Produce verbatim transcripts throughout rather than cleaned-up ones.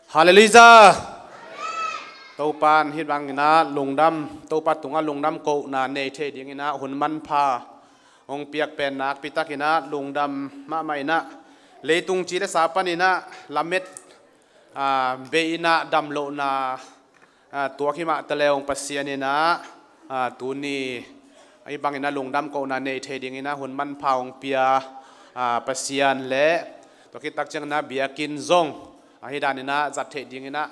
Halleluiah. Topan hih bangin ah lungdam, Topa tungah lungdam kohna nei thei dingin ah hun manpha hong piak pen nakpi takin ah lungdam mahmah in ah, leitung ci le sa panin ah lamet, aa, bei in ah damlohna, aa, tuak himah ta le hong Pasian in ah, aa, tuni hih bangin ah lungdam kohna nei thei dingin ah hun manpha hong pia, aa, Pasian le tua khit tak ciangin ah biakinn zong ahi danin ah zat theih dingin ah,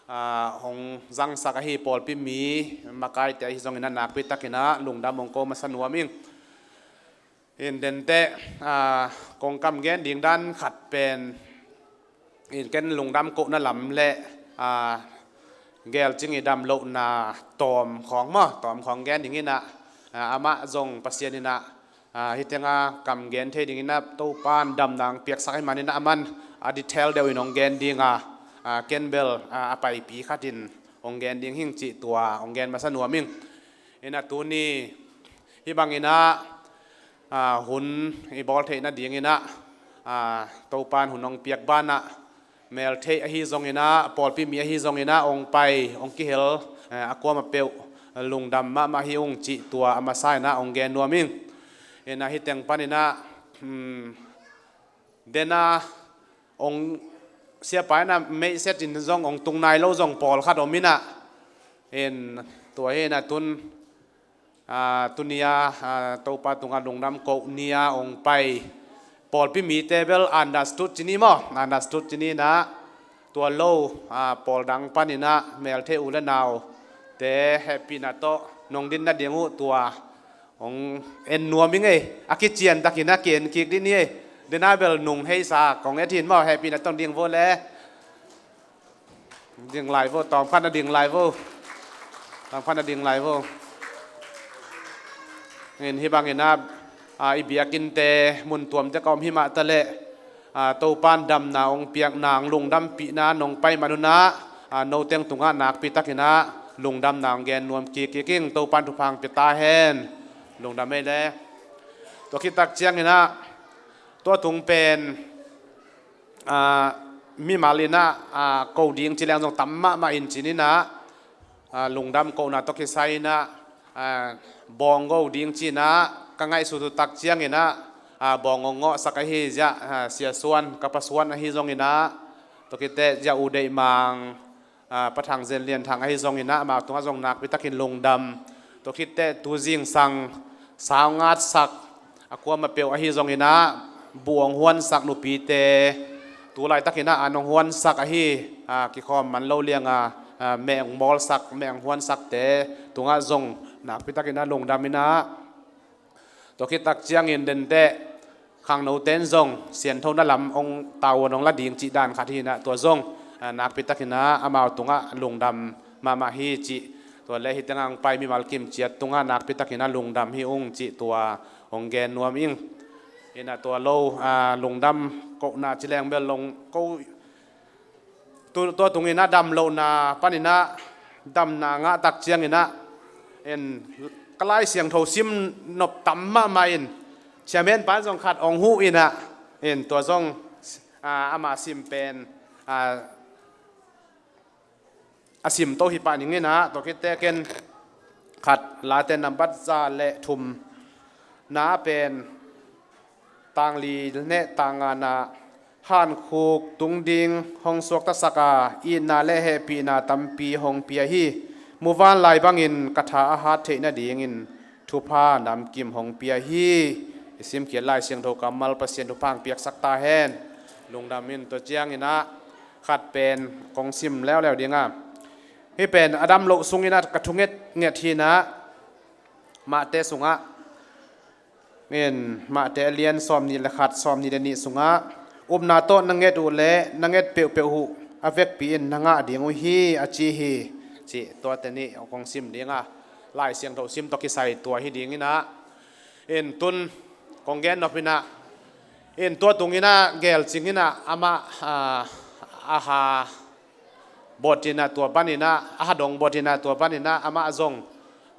aa, hong zangsak ahi pawlpi mi makaite ahi zongin ah nakpi takin ah lungdam hong ko masa nuam ing. In dente, aa, kong kam gen ding dan khat pen in ken lungdam kohna lam le, aa, gelcing i damlohna tawm khawng maw, tawm khawng gen dingin ah, aa, amah zong Pasian in ah, aa, hih tengah kam gen thei dingin ah Topan damna hong piaksak ahih manin ah aman a detail deuh in hong gen ding a, aa, ken bel, aa, a paipi khatin hong gen ding hing cih tua hong gen masa nuam ing. In ah tuni hih bangin ah, aa, hun i bawl theih nadingin ah, aa, Topan hun hong piak banah meltheih ahi zongin ah, pawlpi mi ahi zongin ah hong pai hong kihel, aa, a kuamah peuh lungdam mahmah hi ung cih tua a masa in ah hong gen nuam ing. In ah hih teng panin ah, um, dena hong siapa in ah meihset in zong hong tung nai lo zong pawlkhat om in ah, in tua hi in ah tun, aa, tuni a, aa, Topa tungah lungdam koh ni a hong pai pawlpi mite bel understood ci ni maw, understood ci ni in ah tua lo, aa, pawl dang panin ah meltheih u le naute hehpihna tawh nong din nading uh tua hong en nuam ing ei. A kician takin a ki-en kik dih ni ei. Dena bel nung heisa kong et hin maw, hehpihna tawh ding vo le. Ding lai vo, tawm khat na ding lai vo. Tawm khat na ding lai vo. In hih bangin ah, aa, i biakinnte mun tuamte ka om himah ta leh, aa, Topan damna hong piak nang lungdampihna nong pai man un ah, aa, noteng tungah nakpi takin ah lungdamna hong gen nuam kik kik ing. Topan thupha hong pia ta hen. Lungdam ei le. Tua khit tak ciangin ah tua tung pen, aa, mimal in ah, aa, ko ding ci leng zong tam mahmah in cin in ah, aa, lungdam kohna tawh kisai in ah, aa, bawng go ding ci in ah ka ngaihsut uh tak ciangin ah, aa, bawng hong ngawhsak ahi ziah, aa, Sia Suan, ka pa Suan ahi zongin ah, tua khit teh ziah U Deih Mang, aa, Pa Thang Zen Lian Thang ahi zongin ah amau tungah zong nakpi takin lungdam. Tua khit teh tu zingsang sau ngatsak a kuamah peuh ahi zongin ah buh hong huansak nupite, tu laitakin ah an hong huansak ahi, aa, kikhawm man lo liang a, aa, meh hong bawlsak, meh hong huansakte tungah zong nakpi takin ah lungdam in ah, tua khit tak ciangin dente khangnote in zong sianthona lam hong tavuan hong la ding cih dan khat hi in ah tua zong, aa, nakpi takin ah amau tungah lungdam mahmah hi cih, tua le hih tengah hong pai mimal kim ciat tungah nakpi takin ah lungdam hi ung cih tua hong gen nuam ing. In ah tua lo, aa, lungdam kohna ci leng bel long ko tu, tua tungin ah damlohna panin ah damna ngah tak ciangin ah, in ka Lai Siangtho sim nop tam mahmah in chairman pan zong khat hong huh in ah, in tua zong, aa, amah sim pen, aa, a sim to hi pah ning in ah, tua khit teh ken khat Late nambat za le thum na pen tang li neh tang nga na, hankhuk tung ding hong suaktasak a, itna le hehpihna tampi hong pia hi. Muvanlai bangin ka tha a hat theih nadingin thupha namkim hong pia hi. I simkhiat Lai Siangtho kammal Pasian thupha hong piaksak ta hen. Lungdam in. Tua ciangin ah khat pen kong sim leuleu ding a, hih pen a dam loh sungin ah ka thunget nget hi in ah, Mate sungah, in Mate a lian sawmnih le khat, sawmnih le nih sungah, upna tawh na nget uh le na nget peuhpeuh uh a vekpi in na ngah ding uh hi, a ci hi, cih tuate nih kong sim ding a, Lai Siangtho sim tawh kisai tua hi ding in ah, in tun kong gen nop in ah, in tua tungin ah gelcing in ah amah, aa, a ha bot in ah tua panin ah, a ha dong bot in ah tua panin ah amah zong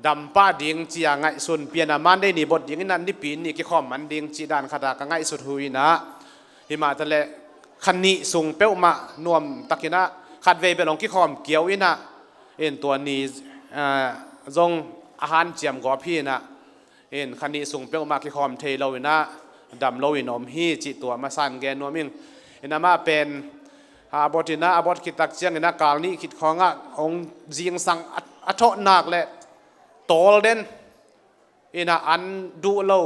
dampah ding ci a ngaihsun pian a, Monday ni bot ding in ah Nipi ni kikhawm man ding cih dan khat a ka ngaihsut hu in ah, himah ta leh kha nih sung peuhmah nuam takin ah Khatvei bel hong kikhawm kiau inah, in tua ni, ah, zong a hanciam gawp hi inah, in kha nih sung peuhmah kikhawm thei lo inah, dam lo in om hi cih tua masa in gen nuam ing. In amah pen, ah, a bot inah, a bot khit tak ciang inah kal nih khit khawngah hong zingsang a, a thawh nak le tawl den inah an duh lo,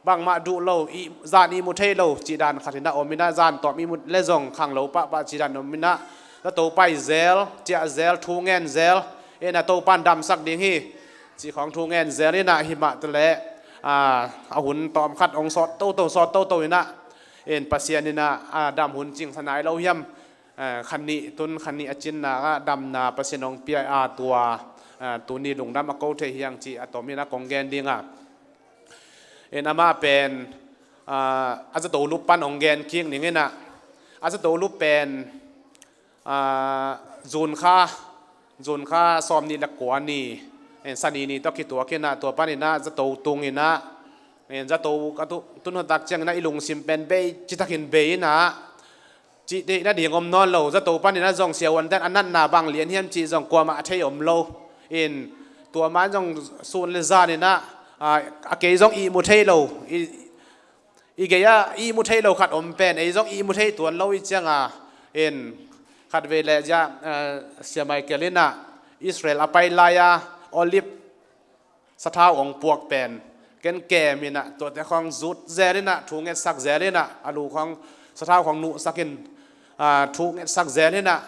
bangmah duh lo, i, zan ihmu thei lo cih dan khat inah om inah, zan tawm ihmu le zong khang lo pahpah cih dan om inah, zato pai zel, ciah zel, thu ngen zel inah Topan damsak ding hi cih khawng thu ngen zel inah, himah tale, ah, a hun tawm khat hong sawt toto, sawt toto inah, in Pasian inah, ah, dam hun cingsa nai lo hiam? Eh, kha nih, tun kha nih a cinna ah damna Pasian hong pia a, tua, eh, tuni lungdam a ko thei hi hang cih a tom inah kong gen ding a. In amah pen, ah, a zato lup pan hong gen kik ning inah, a zato lup pen, ah, June kha, June kha sawm nih le kua ni, in Sani ni tawh kituak inah, tua pan inah zato tung inah, in zato ka tu, tun hun tak ciang inah i lungsim pen bei, citakin bei inah, cih theih nading om nawn lo, zato pan inah zong siavuante'n a natna bang lian hiam cih zong kuamah a thei om lo. In tua man zong sun le zan inah, ah, a kei zong ihmu thei lo, i, i gei-ah ihmu thei lo khat om pen, ei zong ihmu thei tuan lo i cianga, in khatvei le zia, eh, Sia Michael inah Israel a pai lai-a Olive sathau hong puak pen ken kem inah, tuate khawng zut zel inah, thu ngetsak zel inah, a lu khawng, sathau khawng nuhsak in, ah, thu ngetsak zel inah,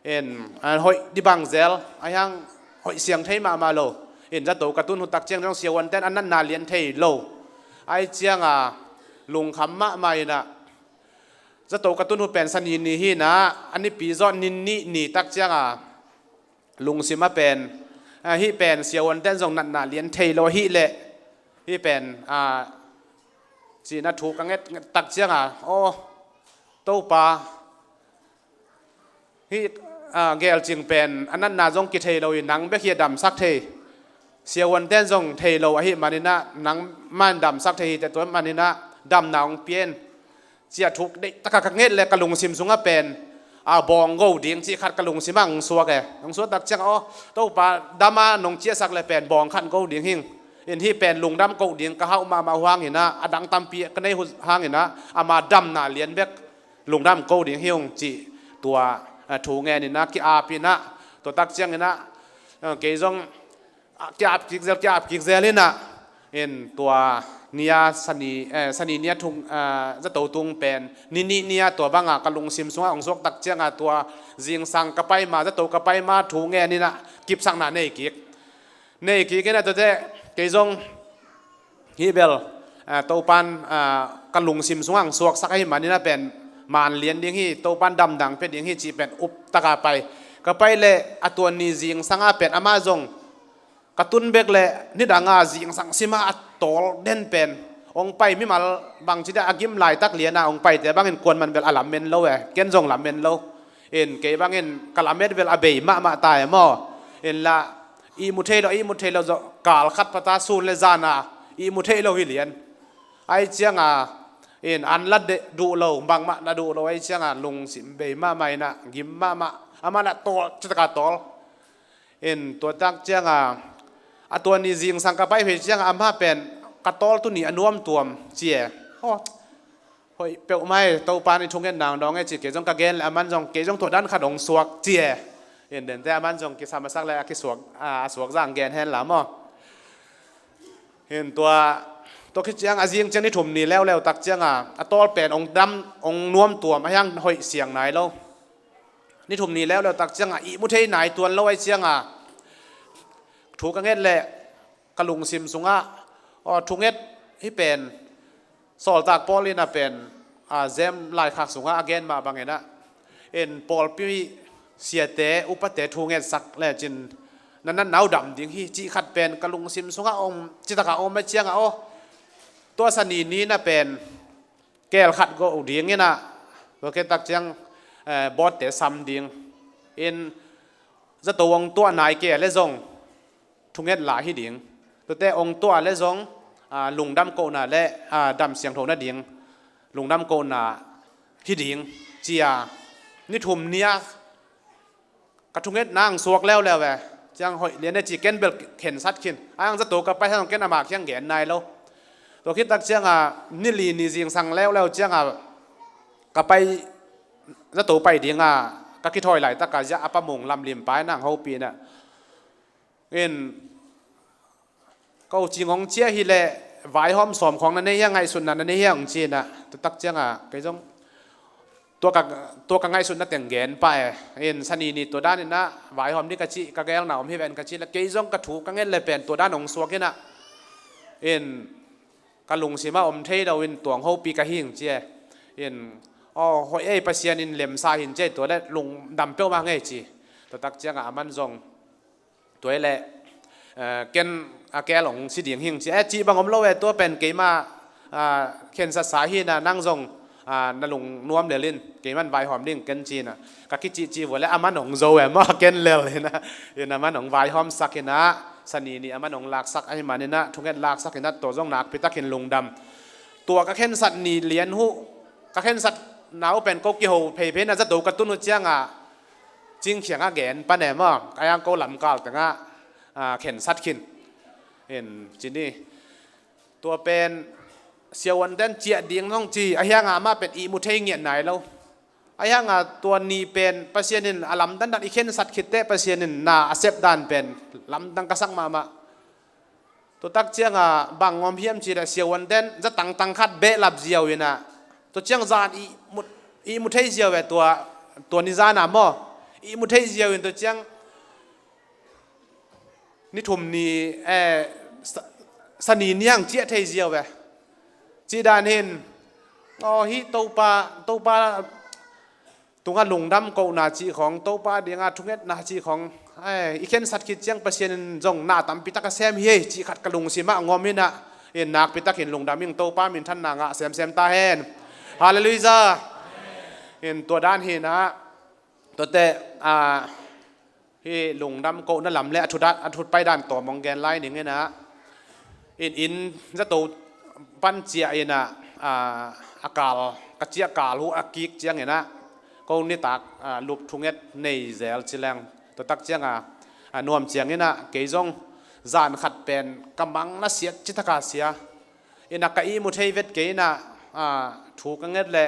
in, ah, hoih dibang zel, a hiang hoih siang thei mahmah lo. In zato ka tun hun tak ciang zong siavuante'n a natna lian thei lo. Ai cianga lungkham mahmah inah, zato ka tun hun pen Sani ni hi inah, a nipi zawh ni nih ni tak cianga lungsim a pen, ah, hih pen siavuante'n zong natna lian thei lo ahih leh, hih pen, ah, cih inah thu ka nget, nget tak cianga, aw, Topa, hih, ah, gelcing pen a natna zong kithei lo in nang bek hi a damsak thei. Siavuante'n zong thei lo ahih man inah, nangmah in damsak thei hi teh, tua man inah damna hong pia in. Ciah thuk deih taka ka nget le ka lungsim sungah pen, a, bawng go ding cih khat ka lungsim ah hong suak e. Hong suak tak ciang, aw, Topa, dam a nong ciahsak le pen bawng khat go ding hing. In hih pen lungdam koh ding ka hauh mahmah uh hang inah, a dang tampi ka nei uh hang inah, ama damna lian bek lungdam koh ding hi ung cih tua, a, thu ngen inah, ki-ap inah, tua tak ciang inah, a, kei zong, a, ki-ap kik zel, ki-ap kik zel inah, in tua ni-a Sani, eh, Sani ni-a thung, eh, zato tung pen ni nih ni-a tua banga ka lungsim sungah hong suak tak cianga tua zingsang ka pai ma, zato ka pai ma thu ngen inah kipsakna nei kik. Nei kik inah tuate kei zong hih bel, eh, Topan, eh, ka lungsim sungah hong suaksak ahih man inah pen maan lian ding hi, Topan damdang pia ding hi cih pen up taka pai. Ka pai le a tua ni zingsang ah pen amah zong ka tun bek le nidang a zingsang sim a a tawl den pen hong pai, mimal bangci dia a gim laitak lian a hong paite bangin kuaman bel a lamen lo e, ken zong lamen lo. In kei bangin ka lamet bel a bei mahmah ta e maw. In la ihmu thei lo, ihmu thei lo zawh, kal khat pata sun le zan a ihmu thei lo hi lian. Ai cianga, in an la de-, duh lo, bangmah la duh lo, ai cianga lungsim bei mahmah inah, gim mahmah, amah la tawl, citaka tawl. In tua tak cianga, a tua ni zingsang ka pai phei cianga, amah pen ka tawl tu ni a nuam tuam ci e. Aw, hoih peuhmah e, Topan i thungetna hong dawng e ci, kei zong ka gen le aman zong, kei zong tua dan khat hong suak ci e. In dente aman zong kisam a sak le a kisuak, a, a suak zang gen hen la maw. In tua, tua khit ciang a zing ciang ni thum ni leuleu tak cianga, a tawl pen hong dam, hong nuam tuam, a hiang hoih siang nai lo. Ni thum ni leuleu tak cianga ihmu thei nai tuan lo ai cianga, thu ka nget le ka lungsim sungah, aw, thunget hih pen Sawltak Paul inah pen, a, James laikhak sungah a gen mah bang inah, in pawlpi siate, upate thu ngetsak lecin na natna uh dam ding hi cih khat pen ka lungsim sungah om, citaka om a ciangah, aw, tua Sani ni inah pen keel khat go ding inah, tua khit tak ciang, eh, bawtte sam ding. In zato hong tuah nai kei le zong thunget la hi ding. Tuate hong tuah le zong, ah, lungdam kohna le, ah, dam siangtho nading lungdam kohna hi ding ci a, ni thum ni-a ka thungetna ang suak leuleu e. Ciang hoih lian e ci ken bel khensat khin. Ang zato ka pai hang ken ama kiang gen nai lo. Tua khit tak cianga nili ni zingsang leuleu cianga ka pai, zato pai dinga ka kithawi laitaka zia a pa mung lamlim pai nang hopina. In ko cing hong cia hileh vaihawm sawm khawng na nei hia, ngaihsutna na nei hia hong cina. Tutak cianga kei zong tua ka, tua ka ngaihsutna teng gen pah e. In sani ni tua dan ina vaihawm ni ka cih ka gelna om hi ven ka cih le kei zong ka thu ka nget le pen tua dan hong suak ina. In ka lungsima om thei lo in tuang hopi ka hing cia. In aw hoih ei Pasian in lemsa hin cia tua le lungdam peuhmah ngei ci. Tutak cianga aman zong tua hi leh ken a kel hong si ding hing ci e cih bang om lo e. Tua pen keima khensatsa hina nang zong na lungnuam lelin keiman vaihawm ding ken cina ka kicihcih vua le aman hong zo e maw ken lel hina. In aman hong vaihawmsak hina sani ni aman hong laksak ahi manina thunget laksak hina tua zong nakpitakin lungdam. Tua ka khensat ni lian huh ka khensat nau pen ko kiho pheiphei na zato ka tun uh cianga cingkhianga gen pane maw ka yang ko lamkal tengah khensat khin. In cini tua pen siavuanten ciah ding hong ci ahianga amah pen ihmu thei ngiat nai lo. Ahianga tua ni pen Pasian in a lamdang dan i khensat khitte Pasian in na a sep dan pen lamdang ka sak mahmah. Tutak cianga bang ngawm hiam ci le siavuanten zatangtang khat behlap ziau ina tua ciang zan ihmu thei ziau e tua, tua ni zana maw ihmu thei ziau in tua ciang ni thum ni sani niang ciah thei ziau e. Cih dan hin aw hih Topa, Topa tunga lungdam kohna cih khawng Topa dinga thungetna cih khawng i khensat khit ciang Pasian in zong na tampi taka sem hi ei cih khat ka lungsimah ngawm ina. In nakpitakin lungdam ing Topa minthanna ngah semsem ta hen. Halleluiah. In tua dan hina tuate hih lungdam kohna lam le a thut pai dan tawm hong gen lai ning ina. In in zato pan ciah ina a kal ka ciah kal huh a kik ciang ina ko nitak lup thunget nei zel ci leng tutak cianga nuam ciang ina kei zong zan khat pen ka mang na siat citaka sia. Ina ka ihmu thei vet kei ina thu ka nget le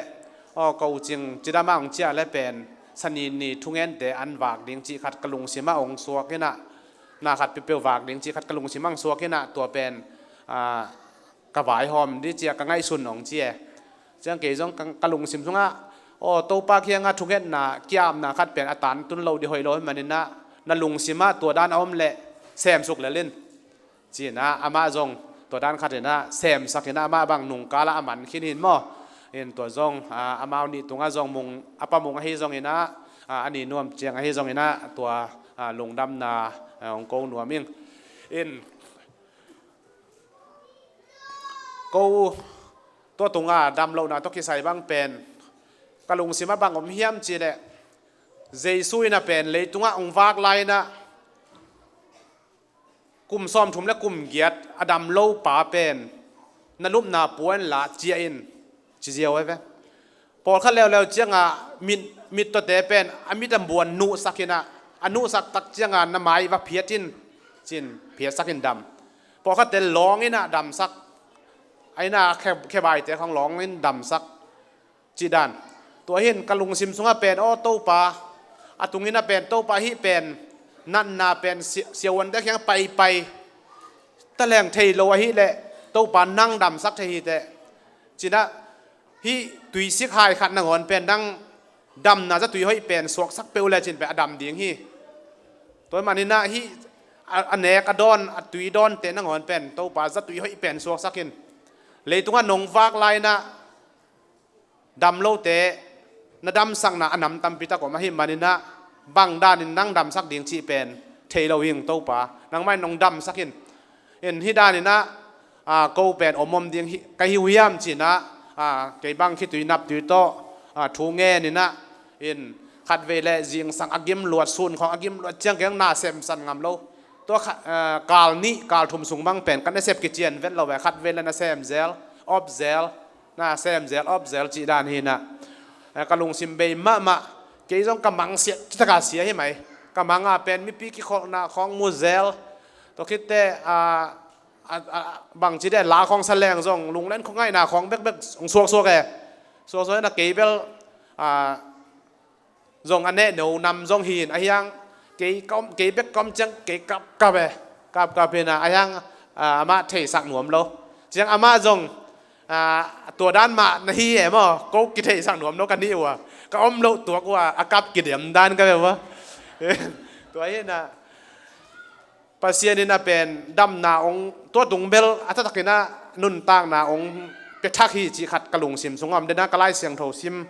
aw ko cing cidama hong ciah le pen sani ni thungente an vak ding cih khat ka lungsimah hong suak ina na khat pipeu vak ding cih khat ka lungsimah hong suak ina tua pen ka vaihawm di cia ka ngaihsun hong ci e. Ciang kei zong ka lungsim sungah aw Topa kianga thungetna kiamna khat pen a tan tun lo di hoih lo hi manina na lungsimah tua dan a om le semsuk lelin. Cina amah zong tua dan khat ina semsak ina amah bang nungkala a man khin hin maw. In tua zong amau nih tungah zong mung a pa mung ahi zong ina a ni nuam ciang ahi zong ina tua lungdamna hong ko nuam ing. In ko tua tunga damlohna tawh kisai bang pen ka lungsimah bang om hiam ci le Jesu ina pen leitungah hong vak lai ina kum sawmthum le kum giat a dam lo pa pen na lupna puan la ciah in ci ziau e ve. Pawlkhat leuleu cianga mit, mit tuate pen a mit a buan nuhsak ina a nuhsak tak cianga na mai va phiat in cin phiatsak in dam. Pawlkhatte lawng ina damsak a ina khe, khebaite khawng lawng in damsak. Cih dan tua hin ka lungsim sungah pen aw Topa a tung ina pen Topa hih pen natna pen siavuante kiang paipai taleng thei lo ahi le Topa nang damsak thei hi teh. Cina hih tuisik hai khat nangawn pen nang damna zatui hoih pen suaksak peuh le cin pen a dam ding hi. Tua hi manina hih a nek a dawn a tui dawnte nangawn pen Topa zatui hoih pen suaksak in. Leitungah nong vak lai ina dam lote na damsakna a nam tampi tak om ahi manina bang danin nang damsak ding cih pen thei lo hing Topa nangmah in nong damsak in. In hih danina ko pen om om ding ka hi uh hiam cina kei bang khitui naptui tawh thu ngen ina in khatvei le zingsang a gim luat sun khawng a gim luat ciang keng na semsan ngam lo. Tua kal nih kal thum sung bang pen ka nasep kician vet lo ve khatvei le na sem zel op zel na sem zel op zel cih dan hina. Ka lungsim bei mahmah kei zong ka mangsiat citaka sia hi mai. Ka manga pen mipi kikholhna khawng mu zel. Tua khitte, a, a, a, bangci de la khawng sa leng zong lunglen khuangaihna khawng bekbek hong suaksuak e. Suaksuak na kei bel, a, zong a nehno nam zong hi in a hiang kei ka om, kei bek ka om ciang kei kapkap e. Kapkap hi na a hiang, a, amah theihsak nuam lo. Ciang amah zong, a, tua dan mah na hi e maw, ko kitheihsak nuam lo ka nih uh a, ka om loh tuak uh a, a kap kidem dan ka ve uh a. Tua hi na Pasian in a pen damna ong tua tung bel a taktakin a nuntakna ong pia thak hi cih khat ka lungsim sungah om den a, ka Lai Siangtho sim.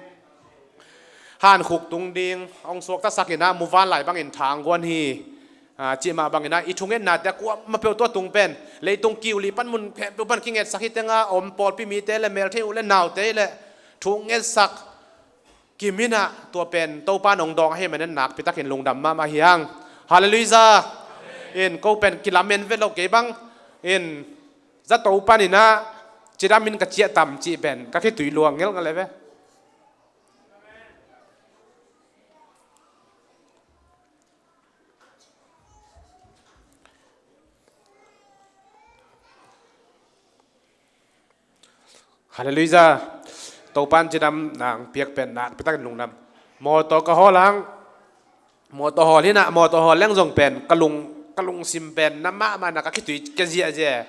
Han khuk tung ding ong suaktasak in a muvanlai bangin thangguan hi, a, cih mah bangin a i thungetnate a kuamah peuh tua tung pen leitung kiu li pan mun khempeuh pan kingetsak hi teng a om pawlpi mite le melthei u le naute le thungetsak kim in a tua pen Topa nong dawng ahih manin nakpi takin lungdam mahmah hi hang. Halleluijah. In ko pen kilamen vet lo kei bang in zato panin a cidam in ka ciah tam cih pen ka khitui luang ngelh ngelh e ve. Halleluijah. Topan cidam nang piak pen nakpi takin lungdam. Mawtaw ka hawl hang. Mawtaw hawl hi na, mawtaw hawl leng zong pen ka lung, ka lungsim pen na mahmah na ka khitui ka ziahziah.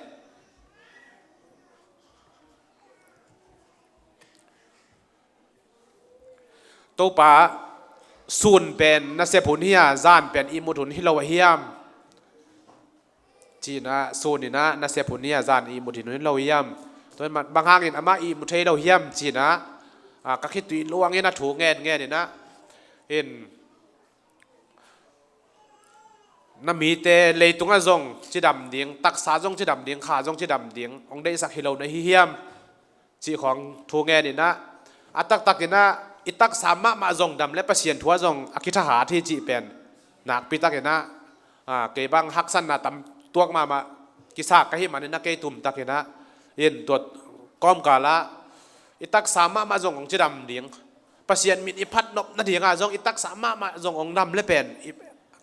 Topa, sun pen nasep hun hi a, zan pen ihmut hun hi lo a hiam? Ci-in a, sun in a nasep hun hi a, zan ihmut hun hi lo hiam? Tua bang hangin amah ihmut thei lo hiam? Ci-in a, a, ka khitui luang in a thu ngen ngen in a, in na mite leitungah zong cidam ding, taksa zong cidam ding, kha zong cidam ding hong deihsak hi lo na hi hiam? Cih khawng thu ngen in a, a taktak in a i taksa mahmah zong dam le Pasian thu ah zong a kithahat hi cih pen nakpi tak in a, a, kei bang haksatna tam tuak mahmah kisak ka hih manin a kei tum tak in a, in tua kawmkal ah i taksa mahmah zong hong cidam ding, Pasian min i phat nop nading a zong i taksa mahmah zong hong dam le pen i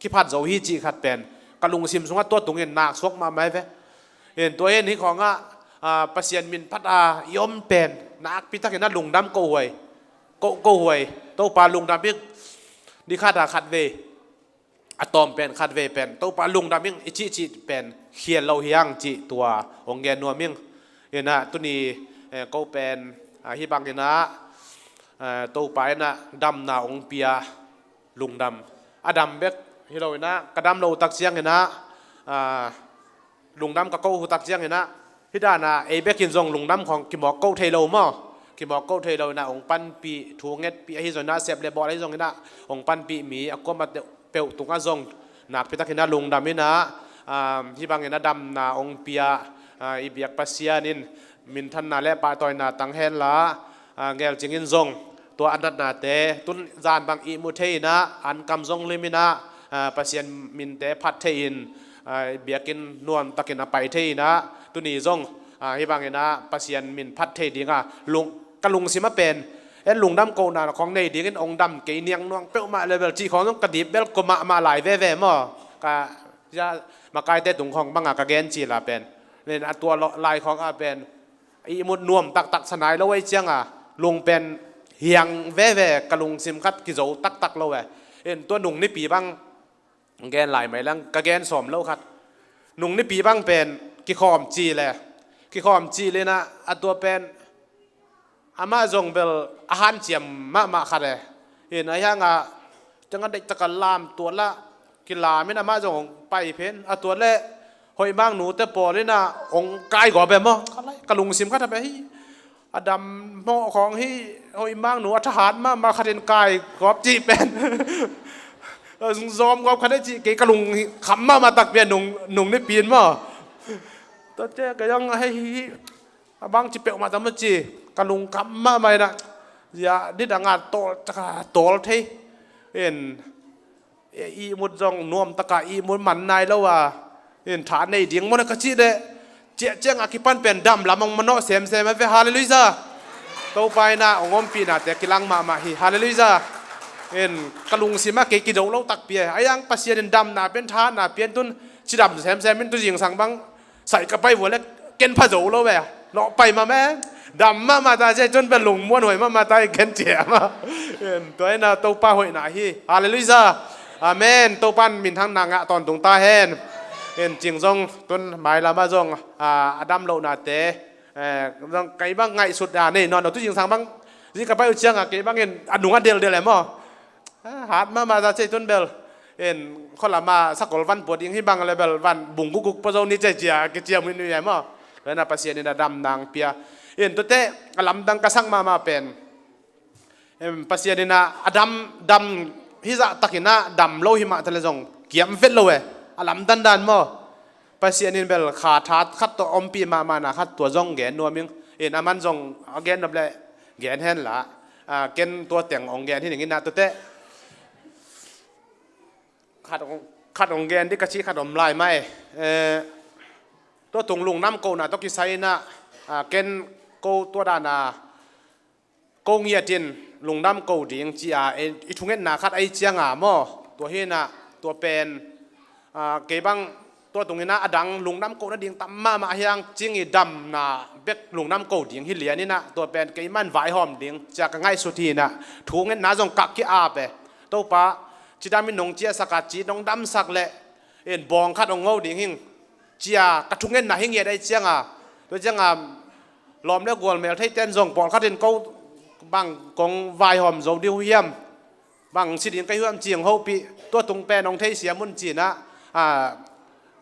kiphat zo hi cih khat pen ka lungsim sungah tua tungin nak suak mahmah hi ve. In tua in hih khawngah, a, Pasian min phat a i om pen nakpi takin a lungdam ko huai, ko, ko huai. Topa lungdam ing, ni khat a khat vei, a tawm pen khat vei pen Topa lungdam ing i cihcih pen khial lo hi hang cih tua hong gen nuam ing. In a tuni, eh, ko pen, a, hih bangin a, eh, Topa in a damna hong pia lungdam. A dam bek hi lo in a, ka dam lo tak ciangin a, a, lungdam ka ko uh tak ciangin a, hih dan a ei bekin zong lungdam khawng kimawk ko thei lo maw? Kimawk ko thei lo in a hong panpih, thu ngetpih ahi zong in a, sep le bawl ahi zong in a hong panpih mi a kuamah peuh tungah zong nakpi takin a lungdam in a, a, hih bangin a damna hong pia, a, i biak Pasian in minthanna le pahtawina tang henla, a, ngelcing in zong tua a natnate tun zan bang ihmu thei in a, ankam zong lim in a, a, Pasian minte phat thei in, a, biakinn nuam takin a pai thei in a, tuni zong, a, hih bangin a Pasian min phat thei ding a lung, ka lungsim a pen, en lungdam kohna khawng nei dingin hong dam kei niang nuang peuhmah level cih khawng zong ka dip bel ko mahmah lai veve maw? Ka, ya, makaite tung khawng banga ka gen cila pen, nen a tua lo, lai khawng a pen ihmut nuam taktak sa nai lo ei cianga lung pen hiang veve, ka lungsim khat kizo taktak lo e. In tua nung nipi bang gen lai mai lang, ka gen sawm lo khat. Nung nipi bang pen kikhawm ci le, kikhawm ci le na a tua pen amah zong bel a hanciam mahmah khat e. In a hianga tengah deihtaka lam tuat lah kilam in amah zong hong pai phen a tuat le hoih mang nute pawl in a hong kai gawp e maw? Ka lai, ka lungsim khat a pe hi. A dam mawh khawng hi, hoih mang nu a thahat mahmah khat in kai gawp cih pen zawm gawp khat e cih kei ka lungkham mahmah takpi a nung, nung nipi in maw? Tua cia ka zong a hei hi, a bang ci peuhmah tam a ci, ka lungkham mahmah in a, ya, nidang a tawl, taka tawl thei. In, ihmut zong nuam taka ihmut man nai lo a, in tha nei ding maw na ka cih leh, ciah ciang a kipan pen dam lam hong manawh semsem a ve, halleluijah. Topa in a hong ompihnate kilang mahmah hi, halleluijah. En, ka lungsim ah kei kido lo takpi e. Ahi hang Pasian in damna pian, thahatna pian, tun cidam semsem in tu zingsang bang saih ka pai vua le ken pha zo lo ve. Nawh pai mahmah e. Dam mahmah ta cia, tun bel lungmuanhuai mahmah ta hi ken cia mah. En, tua hi na Topa hoihna hi. Halleluiah. Amen. Topa in minthang na ngah tawntung ta hen. En, cing zong tun mailam ah zong, a, a dam lohnate, eh, zong kei bang ngaihsut a nei nawn lo. Tu zingsang bang zi ka pai uh ciang a kei bangin a nung a deldel e maw. Ah, hat mahmah za cei tun bel. En, khualam ah sakol van pua ding hi bang le bel van bung gukguk pua zo ni cei cia, kiciam hi ni e maw. Tua hi na Pasian in a dam nang pia. En, tuate a lamdang ka sak mahmah pen, em, Pasian in a, a dam, dam hi zah takin a dam lo hi mah ta le zong kiam vet lo e. A lamdang dan maw. Pasian in bel kha that khat tawh ompih mahmahna khat tua zong gen nuam ing. In a man zong a gen nop le gen hen la. A, ken tua teng ong gen hi ning in a, tuate khat ong, khat ong gen dih ka cih khat om lai mah e. Eh, tua tung lungdam kohna tawh kisai in a, a, ken ko tua dan a ko ngiatin lungdam ko ding ci a, i, i thungetna khat ahi ciang a maw. Tua hi na, tua pen, a, kei bang tua tung in a, a dang lungdam ko nading tam mahmah hi hang, cing i damna bek lungdam ko ding hi lian in a, tua pen kei man vaihawm ding cia ka ngaihsut hi na, thungetna zong kak ki-ap e. Topa, cidam in nong ciahsak a, ci nong damsak le, en, bawng khat ong ngo ding hing cia ka thungetna hi ngiat ahi ciang a, tua ciang a lawm le gualmel theiten zong pawlkhat in ko bang kong vaihawm zo ding uh hiam, bang si ding ka hi uh hiam cing hopih, tua tung pen ong theisiam un ci na, a,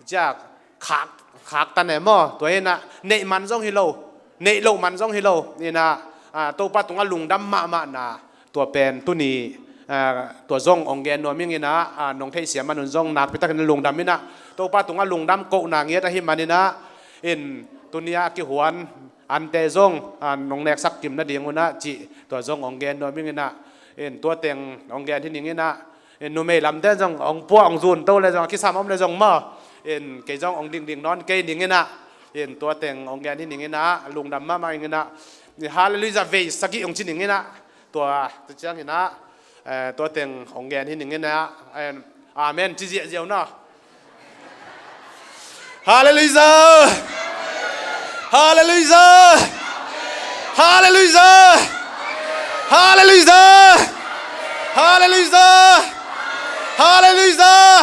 cia khak, khak tan e maw. Tua hi na neih man zong hi lo, neih loh man zong hi lo in a, a, Topa tungah lungdam mahmahna tua pen tuni, a, tua zong ong gen nuam ing in a, a, nong theihsiam man un zong nakpi takin lungdam in a, Topa tungah lungdam kohna ngiat ahi man in a, in tuni a kihuan ante zong, a, nong neksak kim nading un a cih tua zong ong gen nuam ing in a, in tua teng ong gen hi ning in a, in numei lamte zong ong puah ong zun to le zong a kisam om le zong maw, in kei zong ong dingding nawn kei ning in a, in tua teng ong gen hi ning in a, lungdam mahmah ing in a, in halleluiah vei sagih ong ci ning in a, tua, tua ciang in a, eh, tua teng ong gen hi ning in a, en, amen ci ziahziah un a. Halleluiah! Halleluiah! Halleluiah! Halleluiah! Halleluiah!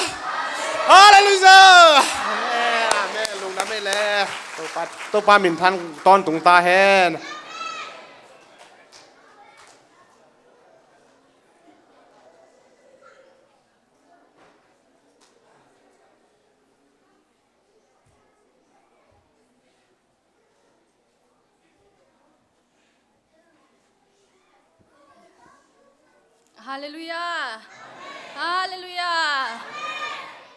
Halleluiah! Amen, amen. Lungdam ei le. Topa, Topa minthang tawntung ta hen. Halleluiah. Halleluiah.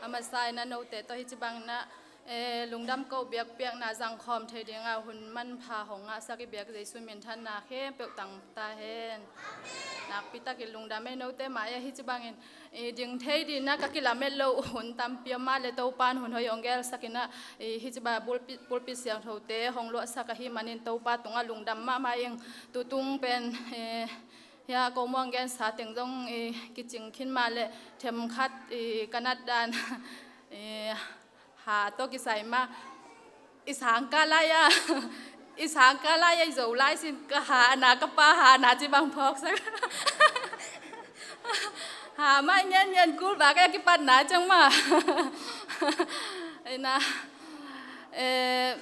A masa in a note tawh hi ci bang in a, eh, lungdam ko biakpiakna zangkhawm thei ding a hun manpha hong ngahsak i biak Jesu minthanna khempeuh tang ta hen. Nakpi takin lungdam ei note mah e, hi ci bangin, i, ding thei ding in a ka kilamet loh hun tampi om mah le Topa in hun hoih hong gelsak in a, i, hi ci bang pulpit, pulpit siangthote hong luahsak ahi manin Topa tungah lungdam mahmah ing. Tutung pen, eh, hia ko muang gensa teng zong, eh, kicing khin mah le themkhat, eh, ka nat dan, eh, ha tawh kisai mah. I sangkah lai a, i sangkah lai a, i zo lai sin ka ha na, ka pa ha na ci bang phawksak. Ha mah i ngen ngen kul bak a kipatna ciang mah. Ina, eh,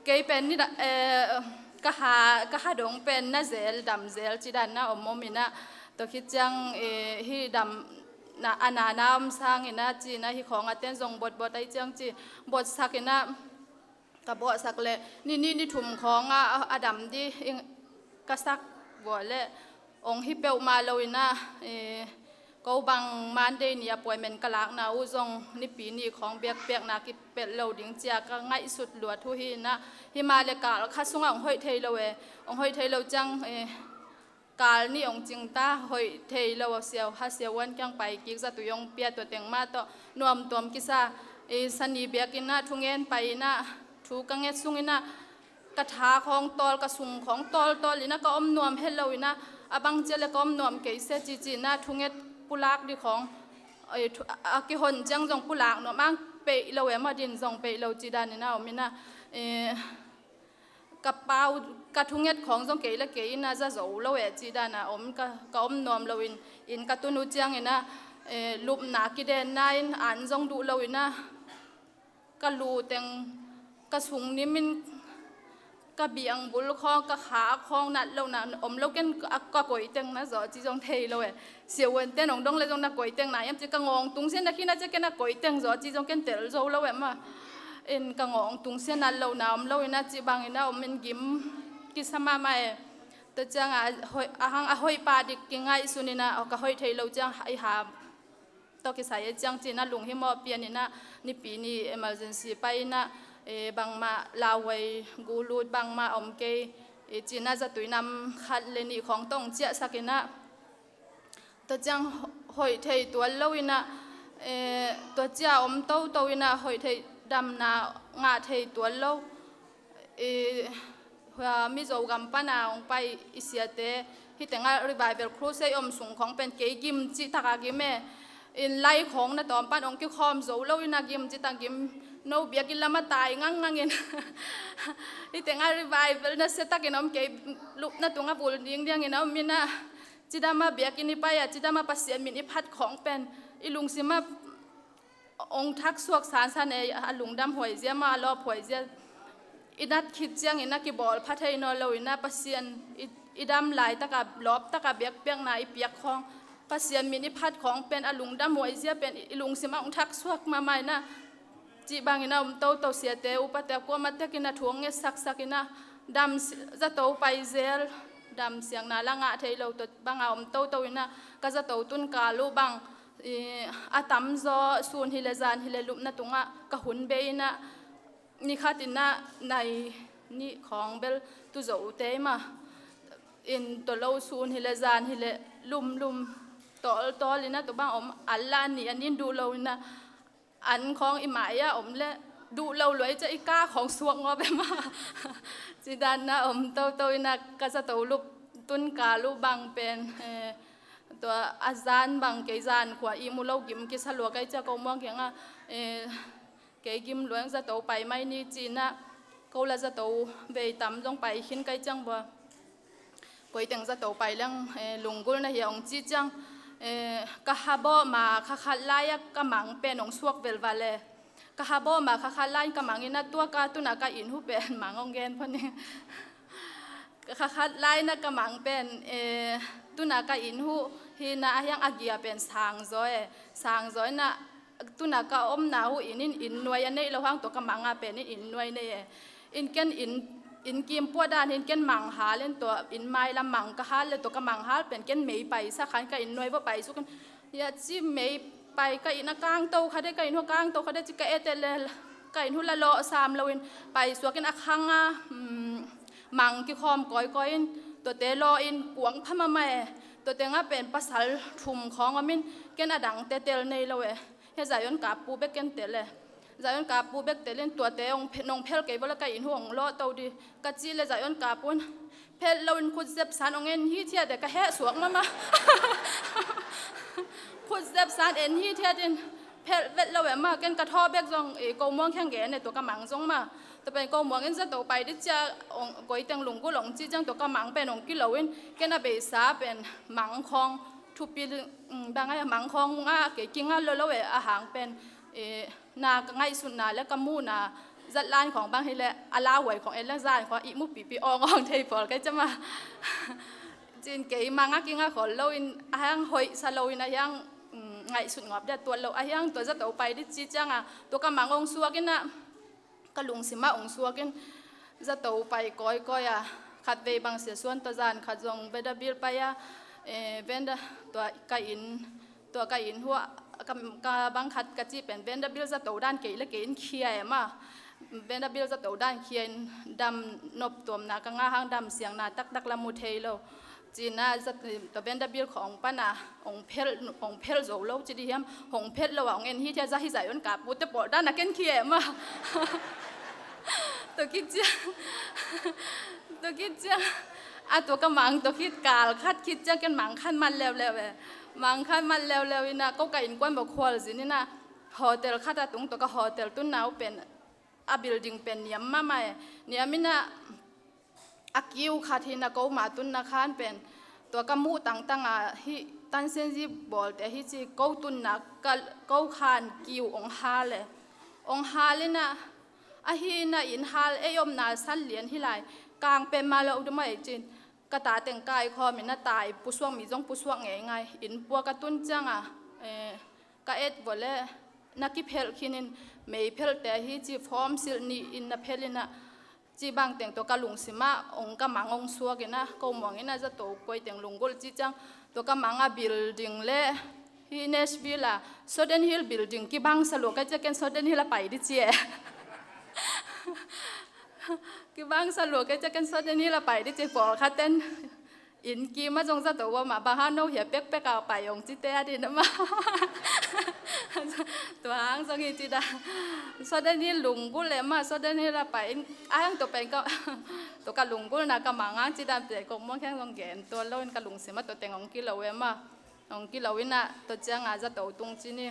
kei pen ni da, eh, ka ha, ka ha dong pen na zel, dam zel ci dan na om om ina. Tua khit ciang, eh, hi dam na, a na na om sang ina ci na hi khawng a ten zong botbot ai ciang ci botsak ina ka botsak le ni, ni, ni thum khawng a, a, a dam di ing ka sak vua le ong hi peuhmah lo ina, eh, ko bang Monday ni appointment ka lakna uh zong nipi ni khawng biakpiakna kipelh lo ding cia ka ngaihsut luat uh hi ina, hi mah le kal kha sungah ong hoih thei lo e, ong hoih thei lo ciang, eh, kal nih ong cing ta, hoih thei lo a siau, ha siau uan kiang pai kik zat uh ong pia tua teng mah tawh nuam tuam kisa, eh, sani biak ina thungen pai ina thu ka nget sung ina, ka tha khawng tawl, ka sung khawng tawl tawl ina ka om nuam het lo ina, a bang cia le ka om nuam kei se ci ci-in ah thunget pulak ding khawng, eh, thu-, a kihon ciang zong pulak nuam ang, peih lo e maw, din zong peih lo ci dan in ah om in ah, eh, ka pau, ka thunget khawng zong kei le kei in ah za zo lo e ci dan a om, ka, ka om nuam lo in, inn ka tun uh ciangin ah, eh, lupna kidenna in an zong duh lo in ah, ka lu teng, ka sung nim in, ka biang bul khawng, ka kha khawng nat lohna om lo, ken ka, ka koi teng na zaw ci zong thei lo e. Siavuante'n hong dong le zong na koi teng na hiam ci, ka ngawng tung sia na khin a cia ken a koi teng zaw ci zong ken tel zo lo e maw. In ka ngawng tung sia nat lohna om lo in ah ci bangin ah om in gim kisa mahmah e. Tua ciang a hoih, a hang a hoih pah ding kingaihsun in ah, ka hoih thei lo ciang i hap tawh kisai e ciang ci-in ah lunghimawh pian in ah, Nipi ni emergency pai in ah, eh, bangmah lauhuai gu lut bangmah om kei, eh, ci-in ah zatui nam khat le nih khawng tawh hong ciahsak in ah, tua ciang hoih thei tuan lo in ah, eh, tua cia om toto in ah hoih thei, damna ngah thei tuan lo. I, hua, Mizo gam pan a hong pai i siate, hih teng ah Revival Crusade om sung khawng pen kei gim cih tak a gim e. In lai khawng na tawm pan hong kikhawm zo lo in ah gim cih tak gim, no biakinn lam ah tai ngangngang in. Hih teng ah Revival nasia takin om kei, lupna tung ah vul dingdiang in ah om in ah, cidam ah biakinn i pai a, cidam ah Pasian min i phat khawng pen i lungsim ah hong thaksuak sansan e, a lungdam huai zia maw, a lawp huai zia, i nat khit ciangin a kibawl pha thei nawn lo in ah Pasian i, i dam laitak a, lawptak a biakpiakna i piak khawng, Pasian min i phat khawng pen a lungdam huai zia pen i lungsim ah hong thaksuak mahmah in ah, cih bangin ah om toto, siate upate a kuamah tekin a thu hong nget saksak in ah, dam si-, zato pai zel, dam siangna la ngah thei lo, tua bang a om toto in ah, ka zato tun kal uh bang, i, a tamzaw sun hi le zan hi le lupna tungah ka hun bei in ah, ni khat in ah nai nih khawng bel tu zo te mah in, tua lo sun hi le zan hi le lumlum tawltawl in ah, tua bang om, a la ni an in duh lo in ah, an khawng i mai ah om le duh lo luai cia i ka khawng suak ngawp e maw. Ci dan ah om toto in ah, ka zato lup tun kal uh bang pen, eh, tua a zan bang kei zan khua ihmu lo gim kisa lua kei cia ko muang kiangah, eh, kei gim lua ing, zato pai mai ni ci in ah, ko la zato vei tam zong pai khin kei ciang bua. Koi teng zato pai leng, eh, lunggulh na hi a hong ci ciang, eh, ka ha bawh ma kha khat lai-a ka mang pen hong suak velval e. Ka ha bawh ma kha khat lai-in ka mang in ah, tua ka tun a ka inn huh pen mang hong gen pha ni. Kha khat lai-in ah ka mang pen, eh, tun a ka inn huh hi in ah, a hiang a gia pen sang zaw e. Sang zaw in ah, tun a ka omna huh inn in inn nuai a neih lo hang, tua ka mang a pen in inn nuai nei e. In ken inn, inn kim puah dan hi in ken mang hal in, tua inn mailam mang ka hal le, tua ka mang hal pen ken mei paisak khan ka inn nuai vua paisuk in, hia ci mei pai, ka inn a kangto kha de, ka inn huh a kangto kha de ci ka et et le, ka inn huh la lawh sam lo in paisuak in a khang a, um, mang kikhawm kawikawi in, tuate lawh in kuang pha mahmah e. Tuate ngah pen pasal thum khawng om in, ken a dangte tel nei lo e. Hia Zion kap pu bek ken tel e. Zion kap pu bek tel in tuate hong phe-, nong phel kei vua le ka inn huh hong lawh to di ka cih le Zion kap pu in phelh lo in khut zep san hong en hithiat e, ka heh suak mahmah. Khut zep san en hithiat in phelh vet lo e maw, ken ka thaw bek zong, eh, ko muang khiang gen e, tua ka mang zong maw. Tua pen ko muang in zato pai di cia hong, koi teng lunggulh hong ci ciang tua ka mang pen hong kilo in, ken a beisa pen mang khawng thupi, um, bang a mang khawng ah kei kinga lo lo e, a hang pen, eh, na ka ngaihsutna le ka muhna zat lan khawng bang hi le, a lauhuai khawng en le zan khawng ihmu pipi awng awng thei pawl kei cia maw. Ci in kei mang a kinga khol lo in, a hiang hoih sa lo in, a hiang, um, ngaihsut ngawp dia tuat lo, a hiang tua zato pai di ci ciang a, tua ka mang hong suak in ah, ka lungsim ah hong suak in, zato pai kawikawi a, khatvei bang sia suan tua zan khat zong Vanderbilt pai a, eh, Vander-, tua ka inn, tua ka inn huh a, ka, ka bang khat ka cih pen Vanderbilt zato dan kei le kei in khia e maw. Vanderbilt zato dan khia in dam noptuamna ka ngah hang, dam siangna taktak la mu thei lo. Ci in ah zat, tua Vanderbilt khawng pan a hong phel, hong phel zo lo ci di hiam, hong phel lo a hong en hithiat, za hi Zion kap pute pawl dan a ken khia e maw. Tua khit ciang, tua khit ciang A tua ka mang tua khit kal khat khit ciang ken mang khat man leuleu e. Mang khat man leuleu in ah ko ka innkuan bawk khualzin in ah hotel khat ah tung, tua ka hotel tunna uh pen a building pen niam mahmah e. Niam in ah a kiu khat hi in ah ko ma tunna khan pen tua ka muh tangtang a hih tansenzi bawlte hi ci, ko tunna ka, ko khan kiu ong hal e. Ong hal in ah ahi in ah inn hal ei omna san lian hi lai, kang pen mah lo dum a ei cin. Ka ta teng kai khawm in ah tai pusuak, mi zong pusuak ngeingai. Inn puak a tun ciang a, eh, ka et vawleh na kiphelh khin in, meiphelhte hi ci, form silh ni in na phelh in ah ci bang teng tua ka lungsim ah ong ka mang ong suak in ah ko muang in ah zato koi teng lunggulh ci ciang tua ka mang a building le hi Nashville a Sodden Hill building kibang sa lua ka ci a ken Sodden Hill a pai di ci e. Kibang sa lua ka ci a ken Sodden Hill a pai di ci, pawlkhat ten inn kim a zong zato ua mah, bang hang no hia pekpek a pai ong ci te a din a mah. Tua hang zong hi ci da. Sodden Hill lunggulh e mah, Sodden Hill a pai in a hang tua pen ka, tua ka lunggulhna ka mang hang ci dan pen ko muang kheng zong gen tua lo in ka lungsim ah tua teng ong kilo e mah. Ong kilo in ah tua ciang a zato tung ci ni.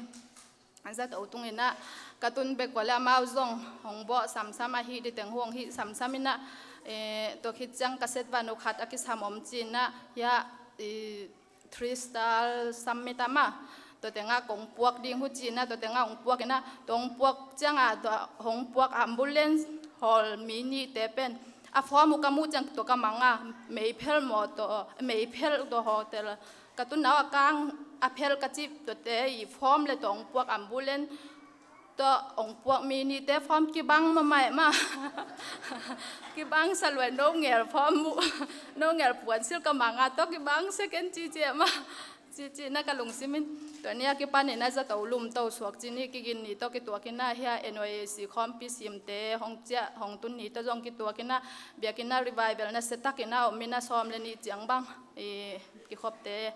Zato tung in ah ka tun bek vawleh amau zong hong bawh samsam, ahi di teng hong hih samsam in ah, eh, tua khit ciang ka set van uh khat a kisam om ci in ah hia, i, Three Star Summit a mah, tua teng ah kong puak ding uh ci in ah tua teng ah hong puak in ah, tua hong puak ciang a tua hong puak ambulance hawl mi nihte pen a form uh ka muh ciang tua ka mang a, meiphelh mawtaw, meiphelh tua hotel ka tunna uh a kang a phelh ka cih tuate i form le tua ong puak ambulance, tua ong puak mi nihte form kibang mahmah e mah. Kibang sa lua e, no ngel form uh, no ngel puan silh ka mang a tua kibang second ci ci e mah. Ci ci na ka lungsim in tua ni a kipan in a zato lumto suak ci ni, kigin ni tua kituak in ah hia N Y A C khawmpi simte hong ciah hong tun ni tua zong kituak in ah biakinn ah revival nasia tak in ah om in ah sawm le nih ciang bang i kikhopte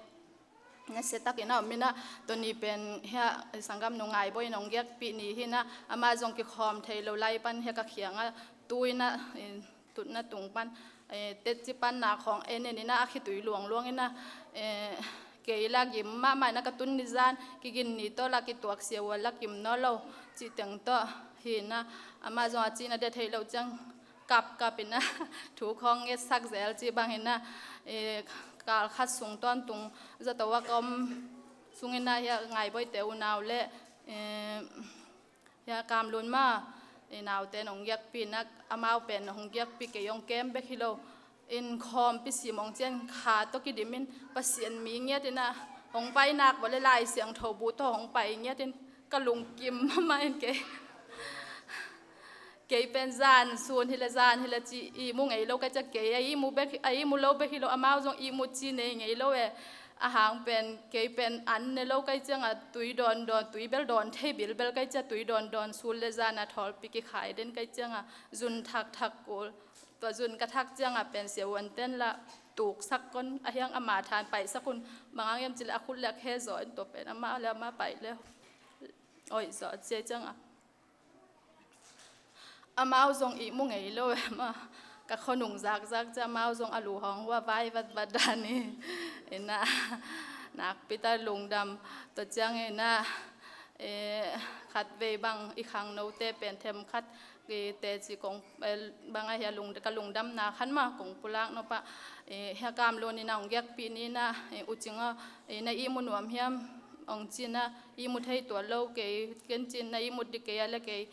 nasia tak in ah om in ah, tua ni pen hia sanggam nu Ngai Bawi in ong giakpih ni hi in ah, amah zong kikhawm thei lo lai pan hia ka khiang ah tu in ah, eh, tutna tung pan, eh, tetci pan nak khawng en en in ah a khitui luangluang in ah, eh, kei la gim mahmah in ah ka tun ni zan kigin ni tawh la kituak sia ua la gim naw lo cih teng tawh hi in ah, amah zong a cihna dia theih loh ciang kapkap in ah thu khawng ngetsak zel cih bang in ah, eh, kal khat sung tawntung zato a ka om sung in ah hia Ngai Bawite unau le, eh, hia Kam Lun mah, eh, naute in ong giakpih in ah amau pen ong giakpih, kei ong kem bek hi lo in khawmpi sim ong cian kha tawh kidim in Pasian mi ngiat in ah ong pai nak vawleh Lai Siangtho bu tawh ong pai ngiat in ka lungkim mahmah in kei. Kei pen zan sun hi le zan hi le ci ihmu ngei lo ka ci a, kei a ihmu bek, a ihmu lo bek hi lo, amau zong ihmu ci nei ngei lo e. A hang pen kei pen an ne lo ka ci ciang a tui dawndawn, tui bel dawn thei bilbel ka ci a, tui dawndawn sun le zan a thawlpi kikhai den ka ci ciang a zun thakthak kul. Tua zun ka thak ciang a pen sia uan ten la tuksak kon a hiang ama than paihsak un, bang hang hiam ci le a khut le a khe zaw in tua pen amah le amah pai le oih zaw a ci ciang a amau zong ihmu ngei lo e mah. Ka khuanung zakzak ciang amau zong a lu hong hua vai vatvat dan hi in ah nakpi tak lungdam. Tua ciang in ah, eh, khatvei bang i khangnote pen themkhat i teci kong, eh, bang a hia lung, ka lungdamna khan mah kong pulak nop ah, eh, hia Kam Lun in ah ong giakpih ni in ah, eh, u cing aw, eh, na ihmu nuam hiam ong ci in ah, ihmu thei tuan lo kei ken ci in, na ihmut dih kei a le kei,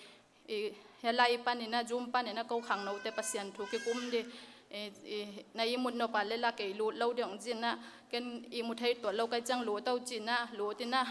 eh, hia lai pan in ah, Zoom pan in ah ko khangnote Pasian thu kikum dih, eh, eh, na ihmut nop a le la kei lut lo dih ong ci in ah, ken ihmu thei tuan lo ka ci ciang lut o ci in ah lut in ah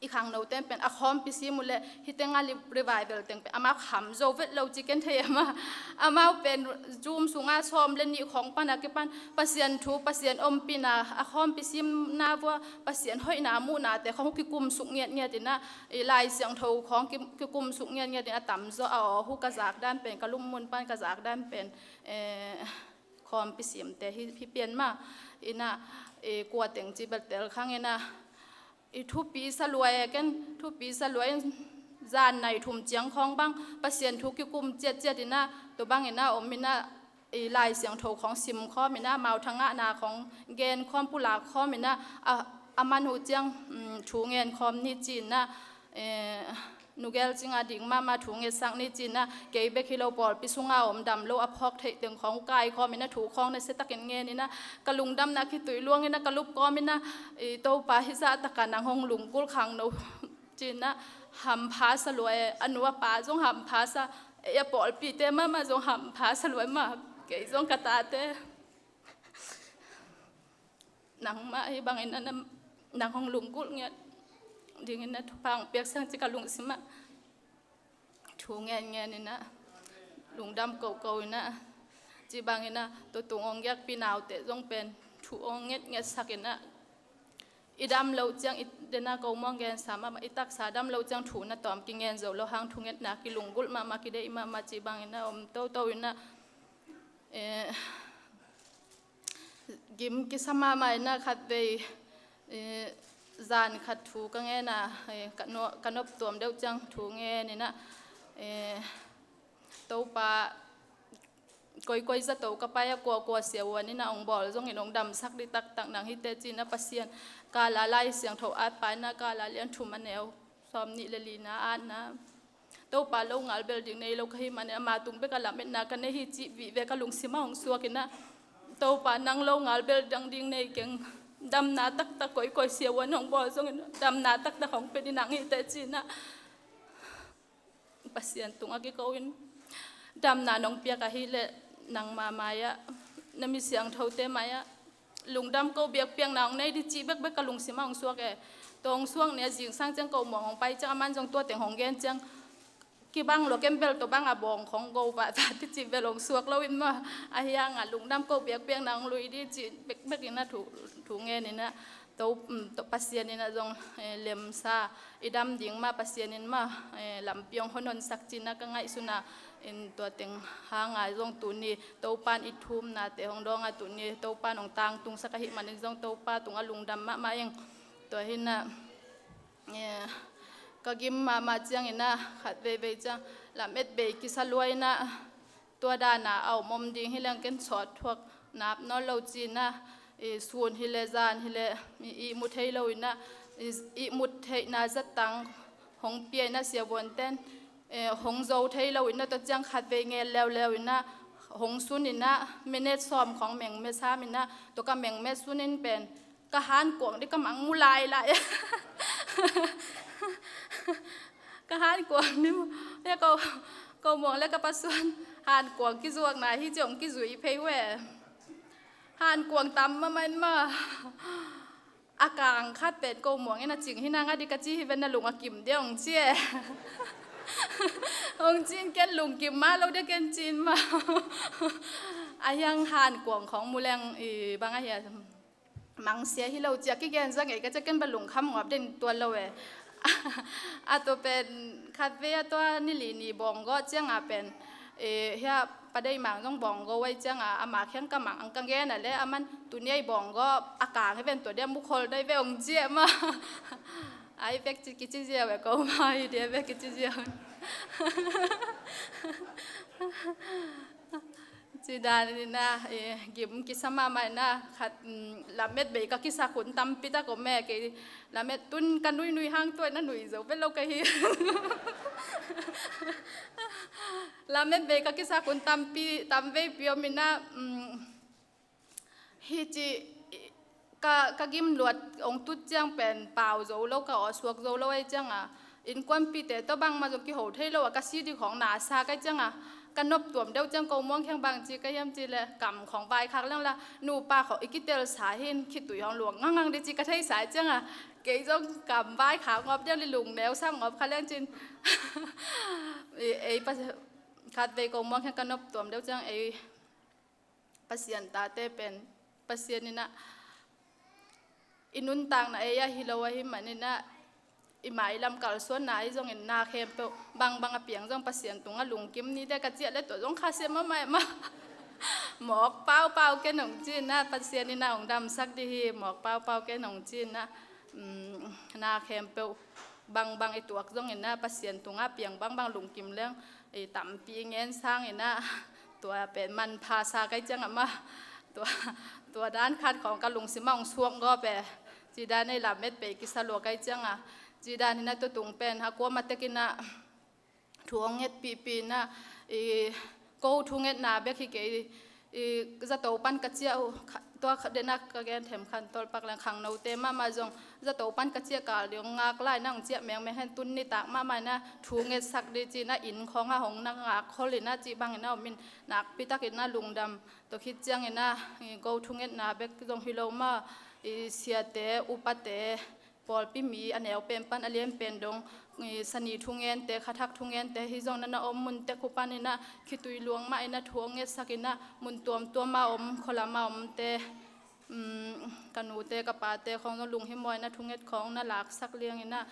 i khangnote pen a khawmpi sim uh le hih teng a revival teng pen amau kham zo vet lo ci ken thei e mah. Amau pen Zoom sung a sawm le nih khawng pan a kipan Pasian thu, Pasian ompihna, a khawmpi simna vua Pasian hoihna muhnate khawng kikumsuk ngiatngiat in ah, i Lai Siangtho khawng ki, kikumsuk ngiatngiat in a tamzaw a aw hu ka zak dan pen, ka lum mun pan ka zak dan pen, eh, khawmpi simte hi, hi pian mah in ah, eh, kua teng ci bel tel khang in ah, i thupi sa lua e, ken thupi sa lua in zan nai thum ciang khawng bang Pasian thu kikum ciatciat in ah, tua bang in ah om in ah, i Lai Siangtho khawng sim khawm inah, mauthangahna khawng gen khawm, pulak khawm inah, a, a man uh ciang, um, thu ngen khawm ni ci inah, eh, nugel cinga ding mahmah thu ngetsak ni ci inah, kei bek hi lo pawlpi sunga om dam lo a phawk theih teng khawng kai khawm inah, thu khawng nasiatakin ngen inah, ka lungdamna khitui luang inah, ka lup kawm inah, i Topa hi zahtaka nang hong lunggulh khangno ci inah, hampha sa lua e, a nu a pa zong hampha sa, ei a pawlpite mahmah zong hampha sa lua e mah, kei zong ka tate. Nangmah hi bangin a na, nang hong lunggulh ngiat dingin na thupha hong piaksak ci ka lungsimah thu ngen ngen inah, lungdam koko inah, ci bangin a, tua tung hong giakpi naute zong pen thu hong nget ngetsak inah, i dam lo ciang, i dena ko muang gensa mahmah, i taksa dam lo ciang thu na tawm kingen zo lo hang, thu ngetna kilunggulh mahmah, kideih mahmah ci bangin a om toto inah, eh, gim kisa mahmah inah khatvei, eh, zan khat thu ka ngen a, eh, ka no-, ka nop tuam deuh ciang thu ngen inah, eh, Topa koikoi zato ka pai a, kuakua siavuan inah hong bawl zongin hong damsak dih taktak nang hi teh ci inah, Pasian kala Lai Siangtho at pa inah, kala lian thum a neu sawm nih le lina atna, Topa lo ngal bel ding nei lo ka hih manin ama tung beka lametna ka nei hi cih vive ka lungsimah hong suak inah, Topa nang lo ngal bel dang ding nei keng, damna taktak, koikoi siavuan hong bawl zongin damna taktak hong pia dih nang hi teh ci inah, Pasian tungah kiko in, damna nong piak ahih leh nangma mai-ah, na mi siangthote mai-ah lungdam ko biakpiakna hong nei dih cih bekbek ka lungsimah hong suak e. Tua hong suak ni a, zingsang ciang ko muang hong pai ciang a man zong tua teng hong gen ciang, kibang lua ken bel tua banga bawng khong go vahvah ti cih bel hong suak lo in maw. Ahi hangah lungdam ko biakpiakna hong lui dih cih bekbek inah thu, thu ngen inah, to, um, to Pasian inah zong, eh, lemsa, i dam ding mah Pasian in mah, eh, lampi hong honhonsak ci inah ka ngaihsun a, in tua teng hangah zong tuni Topan i thumnate hong dawng a, tuni Topan hong tangtungsak ahih manin zong Topa tungah lungdam mahmah ing. Tua hi inah, eh, ka gim mahmah ciang inah, khat veivei ciang lamet bei kisa lua inah, tua dana a om om ding hi leng ken sawt thuak nap nawn lo ci inah, i sun hi leh zan hi leh i ihmu thei lo inah, i ihmu theihna zatang hong pia inah siavuanten, eh, hong zo thei lo inah, tua ciang khat vei ngel leuleu inah hong sun inah, minute sawm khong mengme sam inah, tua ka mengme sun in pen ka hankuang dih ka mang mu lailai. Ka hankuang dih mu. Ko, ko muang le ka pasuan hankuang kizuakna hi ci hong kizui phei ve. Hankuang tam mahmah in maw. A kang khat pen ko muang in a cing hi nang a dih ka ci hi ven, na lung a kim dih hong ci e. Hong ci in ken lungkim mah lo dih ken ci in maw. A hiang hankuang khong mu leng i bang a hia, mangsia hi lo ci a kigen za ngei ka ci a, ken bel lungkham ngawp den tuan lo e. A tua pen khat vei a tua ni li ni bawng gawh ciang a pen, eh, hia Pa Deih Mang zong bawng gawh ai ciang a, ama khiang ka mang ang ka gen a le, a man tuni a i bawng gawh a kang hi ven, tua dia mukhol dai ve hong ci e maw. Ai vek ci kici ziau e ko maw, hi dia vek kici ziau. Ci dan inah, eh, gim kisa mahmah inah, khat, mm, lamet bei ka kisak hun tampi tak om e, kei lamet tun ka nuinui hang tua inah nui zo vet lo ka hi. Lamet bei ka kisak hun tampi, tam veipi om inah, mm, hi ci, ka, ka gim luat hong tut ciang pen pau zo lo, ka aw suak zo lo ai ciang a, innkuanpihte tawh bangmah zong kiho thei lo a, ka si dih khong nasa kai ciang a, ka nop tuam deuh ciang ko muang khiang bang ci ka hiam ci le, kam khong vaikhak leng la, nupa khong i kitelsa hi in khitui hong luang ngangang dih ci ka theisa ai ciang a, kei zong kam vaikhak ngawp deuh li, lung neu sam ngawp kha leng cin. Ei, ei pa, khat vei ko muang khiang ka nop tuam deuh ciang ei Pasian tate pen, Pasian inah i nuntakna ei a hi lo ahih man inah, i mailam kalsuanna ahi zongin na khempeuh bangbang a piang zong Pasian tungah lungkim ni deh ka ciah le tua zong khasia mahmah e maw. Mawk paupau ken hong ci inah, Pasian inah hong damsak dih hi, mawk paupau ken hong ci inah, um, na khempeuh bangbang i tuak zong inah, Pasian tungah piang bangbang lungkim leng i tampi i ngen sang inah, tua pen manpha sa kai ciang a mah, tua, tua dan khat khawng ka lungsim ah hong suak gawp e. Ci dan ei lamet pei kisa lua kai ciang a, ci dan hi na, tua tung pen a kuamah tek in a thu hong ngetpihpih in a, i, ko thungetna bek hi kei, i, zato pan ka ciah uh, kha-, tua kha-, den a ka gen them khan tawlpak leng khangnote mahmah zong zato pan ka ciah kal ding hong ngak lai in a, hong ciah mengmeng hen, tun nitak mahmah in a thu ngetsak ding ci in a, inn khawng ah hong na ngak khol in a, cih bang in a om in, nakpi tak in a lungdam. Tua khit ciang in a, i, ko thungetna bek zong hi lo mah, i, siate, upate, pawlpi mi a neu pen pan a lian pen dong, i, sani thungente, khathak thungente, hi zong na na om mun tek uh pan in a, khitui luang mah in a thu hong ngetsak in a, mun tuamtuam a om, khualam a omte, um, ka nute, ka pate khawng zong lunghimawh in a thunget khawng na laksak liang in a,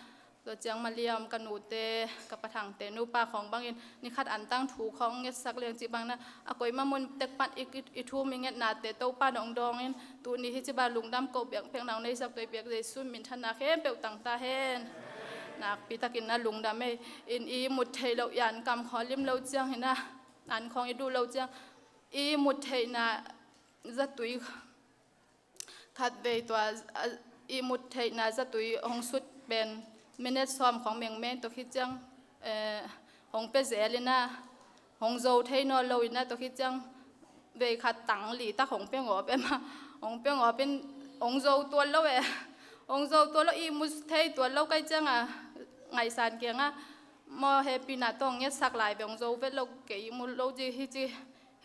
tua ciang Malia om ka nute, ka Pa Thangte nupa khawng bang in, ni khat antang thu khawng ngetsak liang cih bang in a, a koimah mun tek pan i, i, i thu mi ngetnate Topa in hong dawng in, tuni hi ci bang lungdam ko biakpiakna hong neisak, tua i biak Jesu min thanna khempeuh tang ta hen. Nakpi tak in a lungdam ei, in i mut theih loh, i an kam khawng lim lo ciang hi na, an khawng i duh lo ciang, i mut theihna zatui khatvei tua, a, i mut theihna zatui hong sut pen minute sawm khawng mengmeng, tua khit ciang, eh, hong pia zel in a, hong zo thei nawn lo in a, tua khit ciang vei khat tang li tak hong pia ngawp e mah, hong pia ngawp in, hong zo tuan lo e, hong zo tuan lo, i mut thei tuan lo kai ciang a, ngaihsan kiang a, maw, hehpihna tawh hong ngetsak lai ve, hong zo vet lo, kei i mut lo ci hi ci.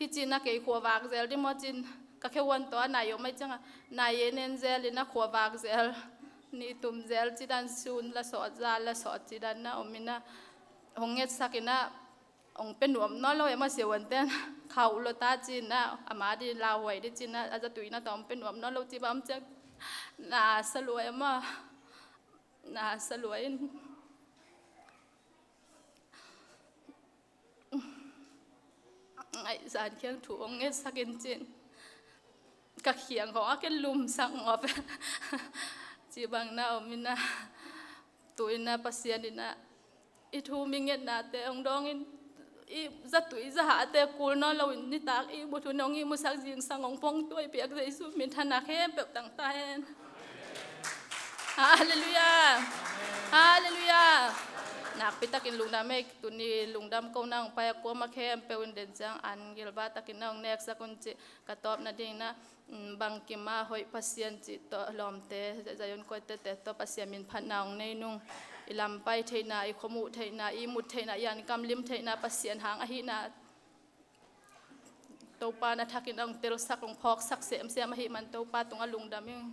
Hi ci in a kei khua vak zel ding maw ci in, ka khehuan tawh a nai om ahih ciang a, nai e nen zel in a khua vak zel, ni tum zel ci dan, sun la sawt, za la sawt ci dan na om in a, hong ngetsak in a, hong pia nuam nawn lo e maw, siavuante'n khauh lua ta ci in a, ama ding lauhuai ding ci in a, a zatui na tawh hong pia nuam nawn lo ci bang om ciang, na sa lua e maw, na sa lua in. Ngaihsan kiang thu hong ngetsak in ci in, ka khiang khawng a ken lumsak ngawp e. Cih bang na om in a, tu in a Pasian in a, i thu mi ngetnate hong dawng in, i zatui zahate kul nawn lo in, nitak i mut hun hong i mutsak, zingsang hong pongtuai piak Jesu min thanna khempeuh tang ta hen. Halleluiah. Halleluiah. Nakpi takin lungdam ei, tuni lungdam ko na hong pai a kuamah khempeuh in den ciang an gilva takin na hong neksak un cih ka tawpna ding na, mm, bangkim a hoih Pasian cih tawh lawmte, Zion koite te tawh Pasian min phatna hong nei nung. I lampai theihna, i khuamuh theihna, i mut theihna, i ankam lim theihna Pasian hang ahihna Topa na thakin a hong telsak, hong phawksak semsem ahih man Topa tungah lungdam ing.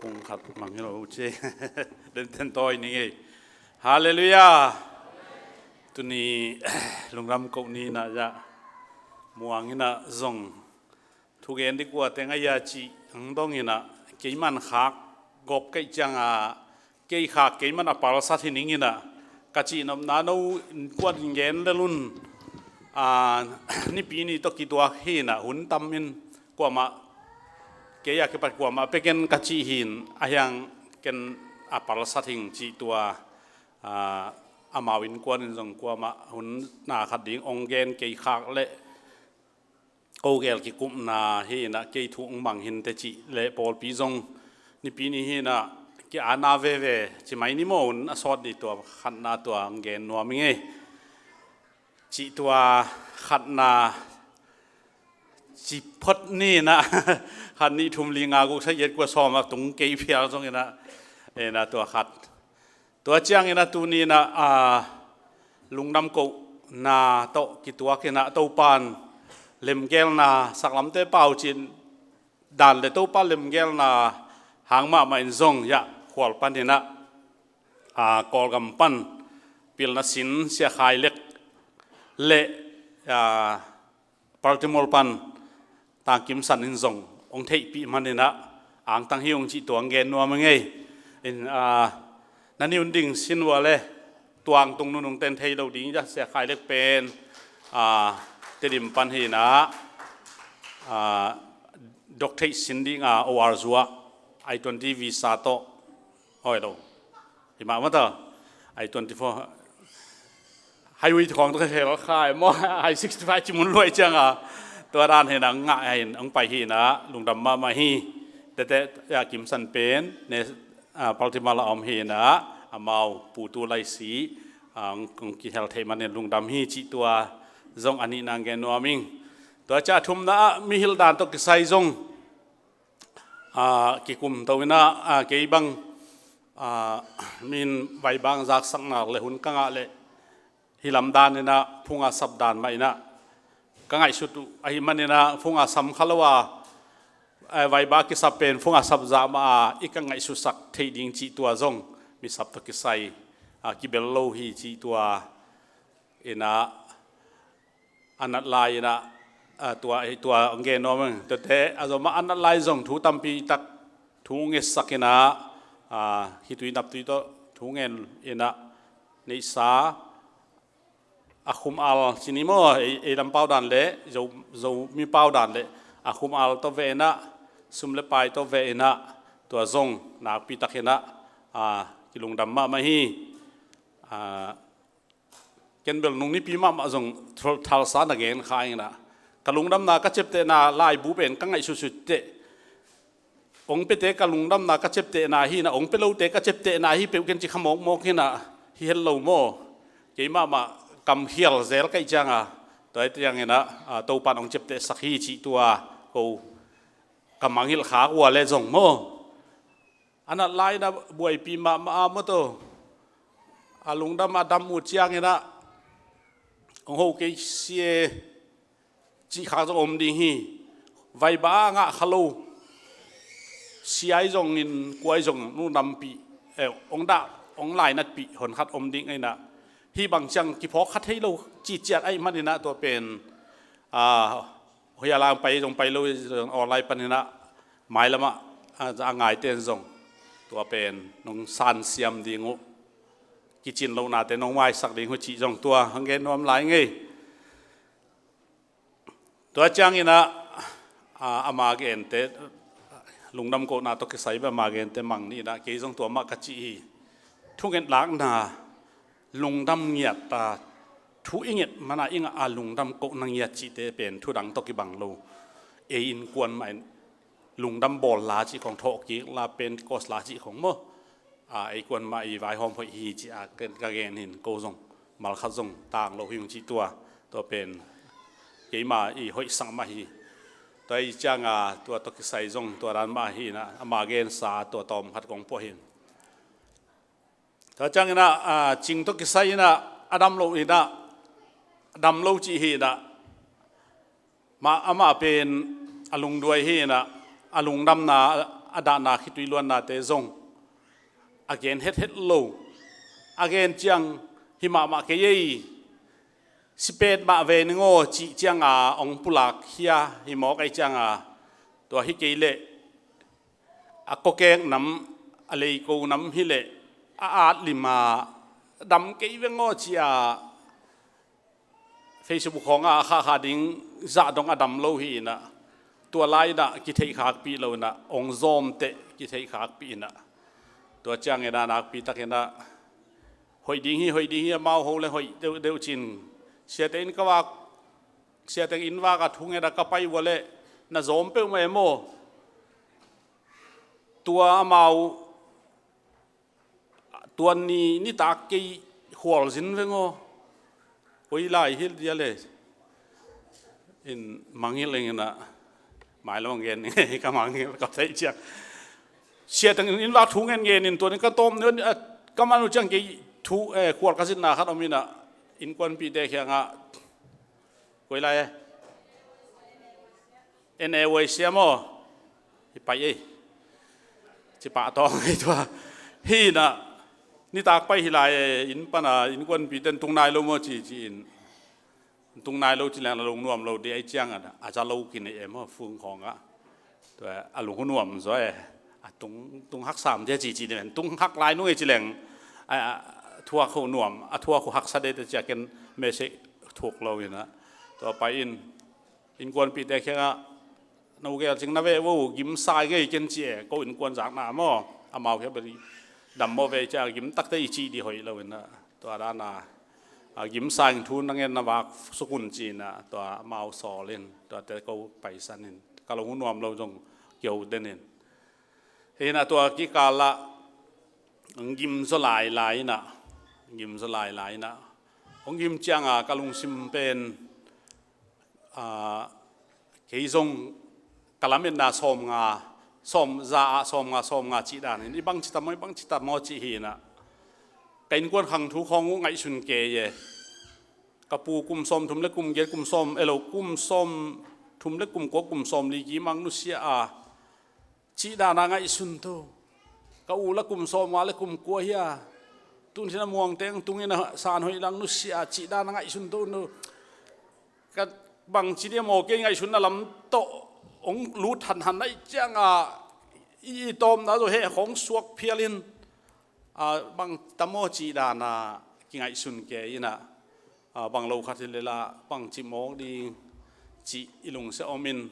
Pung khat mang hi lo ci. Denten tawi ni ngei. Halleluiah. Tuni lungdam koh ni inah, muang inah zong thugen dik ua teng a ia cih ang dong inah, keiman khak gawp kaih cianga kei khak keiman a palsat hi ning inah, ka cihnopna no innkuan in gen lel un. Nipi ni tawh kituak hi inah, hun tam in kuamah kei a kipat kuamah pia ken ka cih hi in, a hiang ken a palsat hing cih tua, amau innkuan in zong kuamah hun na khat ding ong gen kei khak leh ko gel kikupna hi inah, kei thu ong mang hinte cih leh pawlpi zong nipi ni hi inah ki-ana veve ci mai ni maw, hun a sawt ni tua khatna tua ong gen nuam ing ei. Cih tua khatna ci phot ni inah, khat nih thum li nga guk sagih giat kua sawm a tung kei phial zong inah, inah tua khat. Tua ciang inah tuni inah, lungdam kohna tawh kituak inah Topan lemgelna, saklamte pau cin dan le Topa lemgelna hang mahmah in zong, ia, khual pan inah, Kawlgam pan pilna sin Sia Khai Lek le Baltimore pan Tangkim San in zong ong theihpih man inah angtang hi ung cih tua ong gen nuam ing ei. Na ni un ding sin ua le tuang tung nunung ten thei lo ding, ia, Sia Khai Lek pen Tedim pan hi inah dok theih sin dinga O R zua, I twenty visa tawh, oi lo, hi mah mata, I twenty four highway khawng tawh ka hel khai maw, I sixty five ci mun luai cianga tua dan hi inah ngah hi in ong pai hi inah lungdam mahmah hi. Tete, ia, Kim San pen ne, Baltimore la om hi inah, amau putu laisi ong kihel theih manin lungdam hi cih tua zong a nihna ong gen nuam ing. Tua ciang a thumna ah mihilh dan tawh kisai zong kikumto inah, kei bang min vaibang zaksakna le hun ka ngah leh hih lam dan inah phunga sap dan mah inah ka ngaihsut uh ahih man inah, phunga sam kha lo a, vaiba kisap pen phunga sap zah mah a, i ka ngaihsutsak theih ding cih tua zong mi sap tawh kisai kibel lo hi cih tua inah, a nat lai inah, tua, tua ong gen nuam ing. Tuate a zom ah a nat lai zong thu tampi tak thu ngetsak inah, khitui naptui tawh thu ngen inah neihsa, a khum al ci ni maw, ei, ei lam pau dan le Zo, Zomi pau dan le a khum al tawh veh inah, sum le pai tawh veh inah, tua zong nakpi tak inah kilungdam mahmah hi. Ken bel nung nipi mahmah zong thal, thalsa na gen kha inah, ka lungdamna ka ciaptehna laibu pen ka ngaihsutsut teh, ong piate ka lungdamna ka ciaptehna hi inah, ong pia lote ka ciaptehna hi peuh ken ci kha mawkmawk inah, hi het lo maw. Kei mahmah kam khial zel kaih cianga, tua hi ciang inah Topan ong ciaptehsak hi cih tua ko ka mangngilh khak ua le zong maw, a nat lai inah buaipih mahmah a maw, tua a lungdam a dam uh ciang inah ong ho kei sia cih khak zong om ding hi. Vaiba a ngah kha lo sia i zongin, kua i zong lungdampih, ong dah, ong lainatpih honkhat om ding a inah, hih bang ciang kiphawk kha thei lo cih ciat ahih man inah, tua pen hoih a lang pai zong pai lo, online pan inah mailamah a ngaite in zong tua pen nong sansiam ding uh, kicin lohnate nong maisak ding uh cih zong tua hong gen nuam lai ing ei. Tua ciang inah, ama gente, lungdam kohna tawh kisai bek ama gente mang ni inah, kei zong tua mah ka cih hi. Thunget lakna, lungdam ngiat a, thu i nget man a i ngah a lungdam kohna ngiat cihte pen thu dang tawh kibang lo. Ei innkuan mah in lungdam bawl la cih khawng, thawhkik la, Pentecost la cih khawng maw, ei kuan mah i vaihawm hoih hi ci a ka gen hi in, ko zong malkhat zong tang lo hi ung cih tua, tua pen keima i hoihsak mah hi. Tua hi cianga tua tawh kisai zong tua dan mah hi inah, ama gensa tua tawm khat kong puah hi in. Tua ciang inah, cing tawh kisai inah a dam lo inah, a dam lo cih hi inah, mah, amah pen a lungduai hi inah, a lungdamna a dahna khitui luannate zong a gen hethet lo. A gen ciang hi mahmah kei ei, si pet mah ve ning aw cih cianga hong pulak khia hi mawk ei cianga, tua hi kei leh a kawkek nam, a leiko nam hileh a at lima dam kei veng aw ci-a Facebook khawngah a khahkhah ding zah dong a dam lo hi inah, tua lai inah kitheihkhakpih lo inah, hong zawmteh kitheihkhakpih inah, tua ciangin a nakpi takinah hoih ding hi, hoih ding hi, amau ho le hoih deuhdeuh cin, siate inn ka vak, siate inn vakah thungetah ka pai ua leh na zawm peuhmah e maw? Tua amau tuan ni nitak kei khualzin veng aw. Koi lai hilh dia le in mangngilh eng inah, mai lo ang gen ka mangngilh ka theih ciang, siate inn vak thu ngen ngen in tuan in ka tawm ni ka man uh ciang kei thu, eh, khual ka zitna khat om inah, innkuanpihte khiangah, koi lai e? N A Y siam aw, hi pai ei, ci pah tawng ei tua. Hi inah, nitak pai hi lai e, inn pana innkuanpihte in tung nai lo maw ci ci in, tung nai lo ci leng a lungnuam lo dih ei ciangah a za lo kinei e maw, fung khawngah. Tua a lungnuam zaw e, a tung, tung haksam dia ci ci dih men, tung hak lai nung ei ci leng a, a thuak ho nuam, a thuak ho haksa dete ciakin message thuk lo inah, tua pai in innkuanpihte khiangah, no gel cing na veh vo, gimsa i ngei ken ci e, ko innkuan zakna maw, amau khia bali dam maw ve cia gim takte i cih dih hoih lo inah, tua dana a gimsa in thu na ngen na vak sukun ci inah, tua amau sawl in, tuate ko paisan in, ka lo hu nuam lo zong kio den in. Hi inah tua kikalah hong gim zaw lailai inah, gim zaw lailai inah, hong gim cianga ka lungsim pen, a, kei zong ka lametna sawmnga, sawm za ah sawmnga, sawmnga cih danin, i bang ci tam aw, i bang ci tam aw cih hi inah, ka innkuan khang thu khawng uh ngaihsun kei e. Ka pu kum sawmthum le kum giat, kum sawm, elo, kum sawmthum le kum kua, kum sawmli kimak nusia a, cih dana ngaihsun to. Ka u la kum sawmnga le kum kua hi a, tun hin a muangteng tungin a san hoih lang nusia a, cih dana ngaihsun to no. Ka bang ci dia maw, kei ngaihsunna lam tawh hong lut hanhan aih cianga, i, i tawmna zo he khawng suak phialin, a, bang tam aw cih dana kingaihsun kei inah, a, bang lo khat hi lela bang ci mawk ding cih i lungsia om in,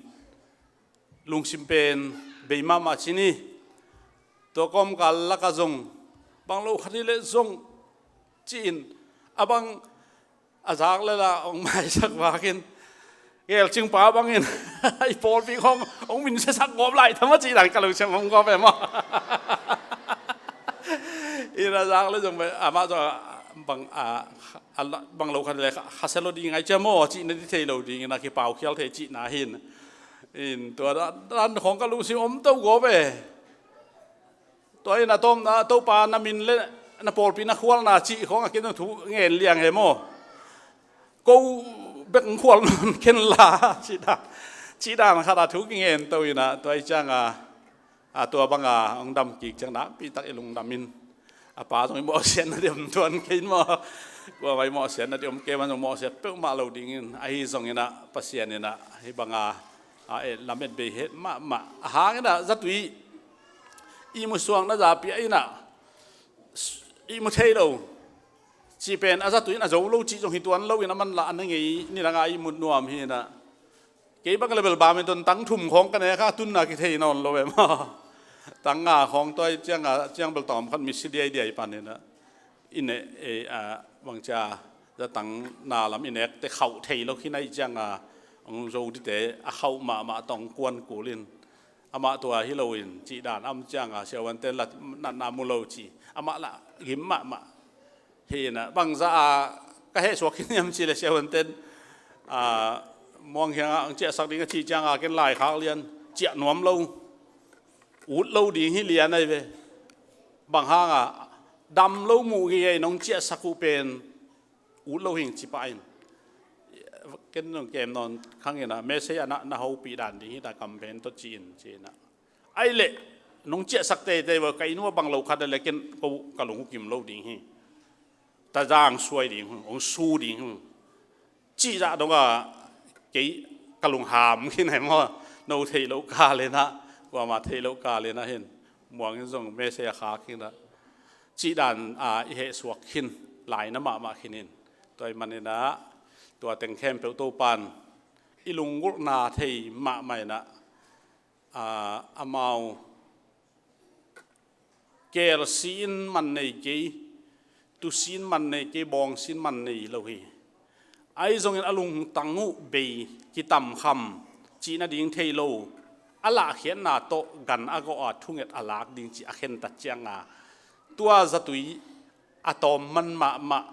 lungsim pen bei mahmah ci ni. Tua kawmkal laka zong bang lo khat hi leh zong ci-in, a bang a zak lela hong maisak vakin, gelcingpa bangin i pawlpi khawng hong minsiasak gawp lai tham a cih dan ka lungsim hong gawp e maw? Inah zak le zong amah zong bang, a, a, bang lo khat le kha, khasia lo ding ai cia maw cih na di thei lo dingin a kipaukhial thei cihna hin. In tua dan, dan khawng ka lungsim om to gawp e. Tua in a tawmna, Topa na min le na pawlpi na khualna cih khawng a ken thu ngen liang he maw? Ko bek khual nawn ken la cih dan, cih dan khat a thu kingen to in a, tua i cianga, a tua banga hong dam kik ciang nakpi tak i lungdam in. A pa zong i mawhsiatna diam tuan kei in maw? Kuamah i mawhsiatna diam kei man zong mawhsiat peuhmah lo dingin, ahi zongin a Pasian in a hih banga, a, eh, lamet bei het mahmah. A hangin a zatui ihmu suakna zapi a in a ihmu thei lo cih pen a zatui in a zo lo cih zong hi tuan lo in a manlah a na ngei ni danga ihmut nuam hi in a. Kei bang le bel badminton tang thum khawng ka nek a, tunna kithei nawn lo e maw? Tang nga khawng tua i cianga, ciang bel tawm khat misi diaidiai pan in a. I ne, e, a, bangcia zatang na lam i nekte khauh thei lo khin a i cianga, hong zo dite a khauh mahmah tawh kuan kul in. Amah tua hi lo in cih dan a om cianga, siavuante la natna mu lo ci. Amah la gim mahmah. Hi in a, bangzah a ka hehsuak khin hiam cih leh siavuanten, a, Muang Hiang ah hong ciahsak ding a cih cianga ken laikhak lian, ciah nuam lo, ut lo ding hi lian ahi ve. Bang hanga dam lo muh gei a in hong ciahsak uh pen ut lo hing ci pah in. Ken zong kem nawn khang in a, message a na, na hopih dan ding hi ta, campaign tawh ci in ci in a. Ai leh nong ciahsak teitei ua, ka inn ua bang lo khat a le ken ko ka lung hukim lo ding hi. Tazang suai ding hi, hong su ding hi. Cih zah dong a kei ka lungham khin hi maw. No theih loh kal inah, kuama theih loh kal inah hin muang in zong mese a khak khinah cih dan a i hehsuak khin, laina mahmah khin in. Tua ih maninah tua teng khempeuh Topan i lunggulhna thei mahmah inah, aa, amau kelsi in man nei kei, tusi in man nei kei, bawngsi in man nei lo hi. Ahi zongin a lungtang uh bei kitamkham cih nading thei lo, a lahkhiatna tawh gan a gawh a thunget a lak ding cih a khentat cianga tua zatui a tawm man mahmah,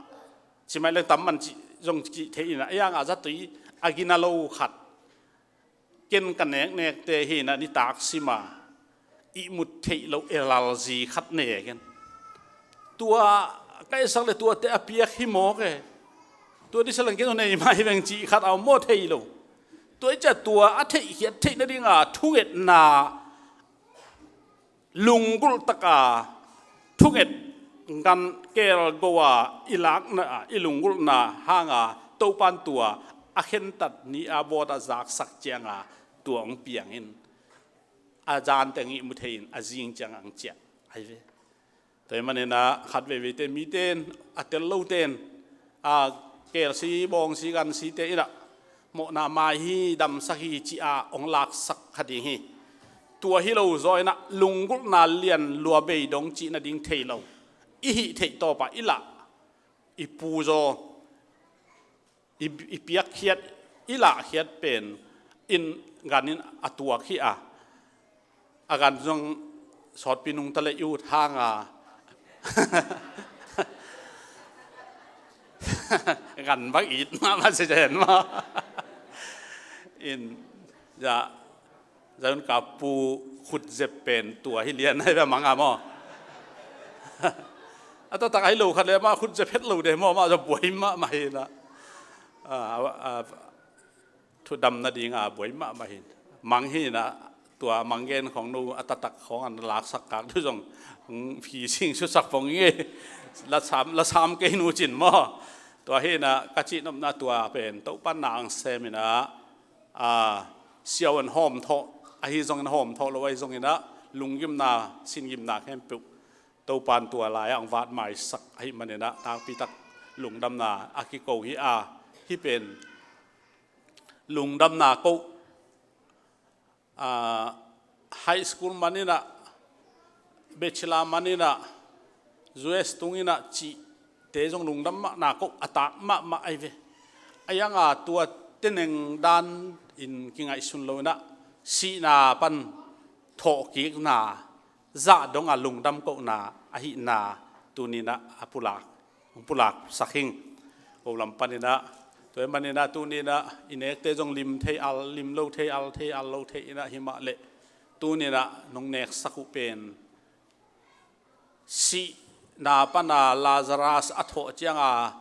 ci mai leng tam man cih zong cih theih inah, a ianga zatui a gina lo khat ken ka neknekte hinah nitak sima ihmut theih loh elalzi khat nekin, tua ka etsak le tuate a piak hi mawk e. Tua disa leng ken uh nei mah hi veng cih khat a om maw, thei lo. Tua i ciah tua a theihkhiat theih nadinga thungetna lunggulh taka thunget gan kelgo a i lakna, i lunggulhna hanga Topan tua a khentat ni a bawt a zaksak cianga tua hong piangin a zanteng ihmu thei in a zing cianga hong ciah ahi ve. Tua ih maninah khat veiveite mite in, a tel lote in, a kelsi bawngsi gansite inah mawhna mai hi, damsak hi ci-a hong laksak kha ding hi. Tua hi lo zaw inah lunggulhna lian lua bei dong cih nading thei lo i hih theih tawpah i lah, i puzaw, i, i piakkhiat, i lahkhiat pen in gan in a tuak hi a, a gan zong sawtpi nungta le i ut hanga gan bang it mahmah se zen maw. In, ya, zayun ka pu khutzep pen tua hi lian ahi ve, manga maw. A taktak ahi lo khat le mah khutzep het lo de maw, mah zong buai mahmah hinah. A, a, thudam nadinga buai mahmah hin. Mang hinah, tua manggen khong no a taktak khong an laksak kak tu zong, hmm, phi sing susak pong nge. Lasam, lasam kei nu cin maw. Tua hinah ka cihnopna tua pen Topan na ang sem inah, a, siau an hawm thawh, ahi zongin hawm thawh lo ahi zonginah lunggimna, singimna khempeuh Topan tua lai-ah ang vat maisak ahi maninah nakpitak lungdamna a kiko hi a, hih pen lungdamna koh, a, high school maninah, bachelor maninah, U S tunginah cihte zong lungdam mahna koh a tak mahmah ahi ve. A ianga tua teneng dan in kingaihsun lo inah sihna pan thawhkikna zah donga lungdam kohna ahihna tuninah a pulak, hong pulaksak hing. Ko lam paninah, tua ih maninah tuninah i nekte zong lim thei al, lim lo thei al, thei al lo thei inah hi mah leh tuninah nong neksak uh pen sihna pana Lazarus a thawh cianga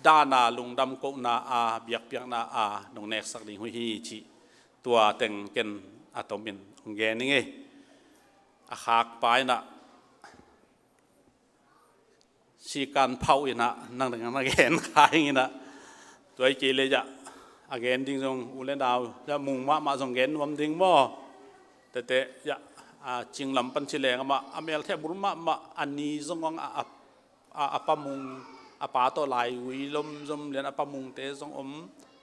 dana lungdam kohna a biakpiakna a nong neksak ding uh hi cih tua teng ken a tomin hong gen ing ei. A khakpa inah sikan phauh inah nang dang na gen kha ing inah. Tua ih kei le, ya, a gen ding zong u le nau, ya, mung mahmah zong gen nuam ding maw. Tete, ya, a cinglam pan ci leng amah a mel theh a bul mahmah, a ni zong ang a, a, a, a pa mung, a pa tawh lai ui lom zom lian a pa mungte zong om.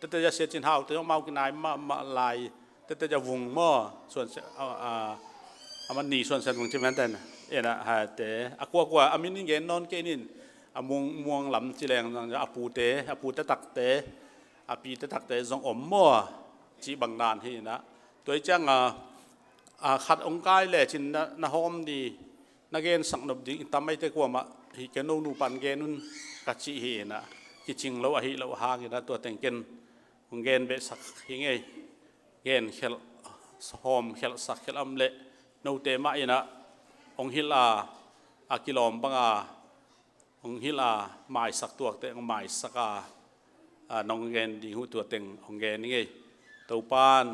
Tete, ya, Sia Cin Hau te zong mau kinai mahmah lai. Tete, ya, Vung maw, Suan Sia, a, a, a man ni Suan Sian Vung ci man ten. Ena, ha, te, a kuakua a min in gen nawn kei nin, a mung, muang lam ci leng zong, a pute, a pute takte, a pite takte zong om maw, ci bang dan hi inah. Tua ih cianga, a, khat ong kai le cin na, na hawm di, na gensak nop ding i tam aite kuamah hi kei, no nupan gen un ka cih hi inah, kicing lo ahi lo hang inah tua teng ken hong gen behsak hi ngei. Gen khelh, hawm khelhsak khelh am leh note mah inah hong hilh a, a kilawm banga hong hilh a, maisak tuakte hong maisak a, a, nong gen ding uh tua teng hong gen hi ngei. Topan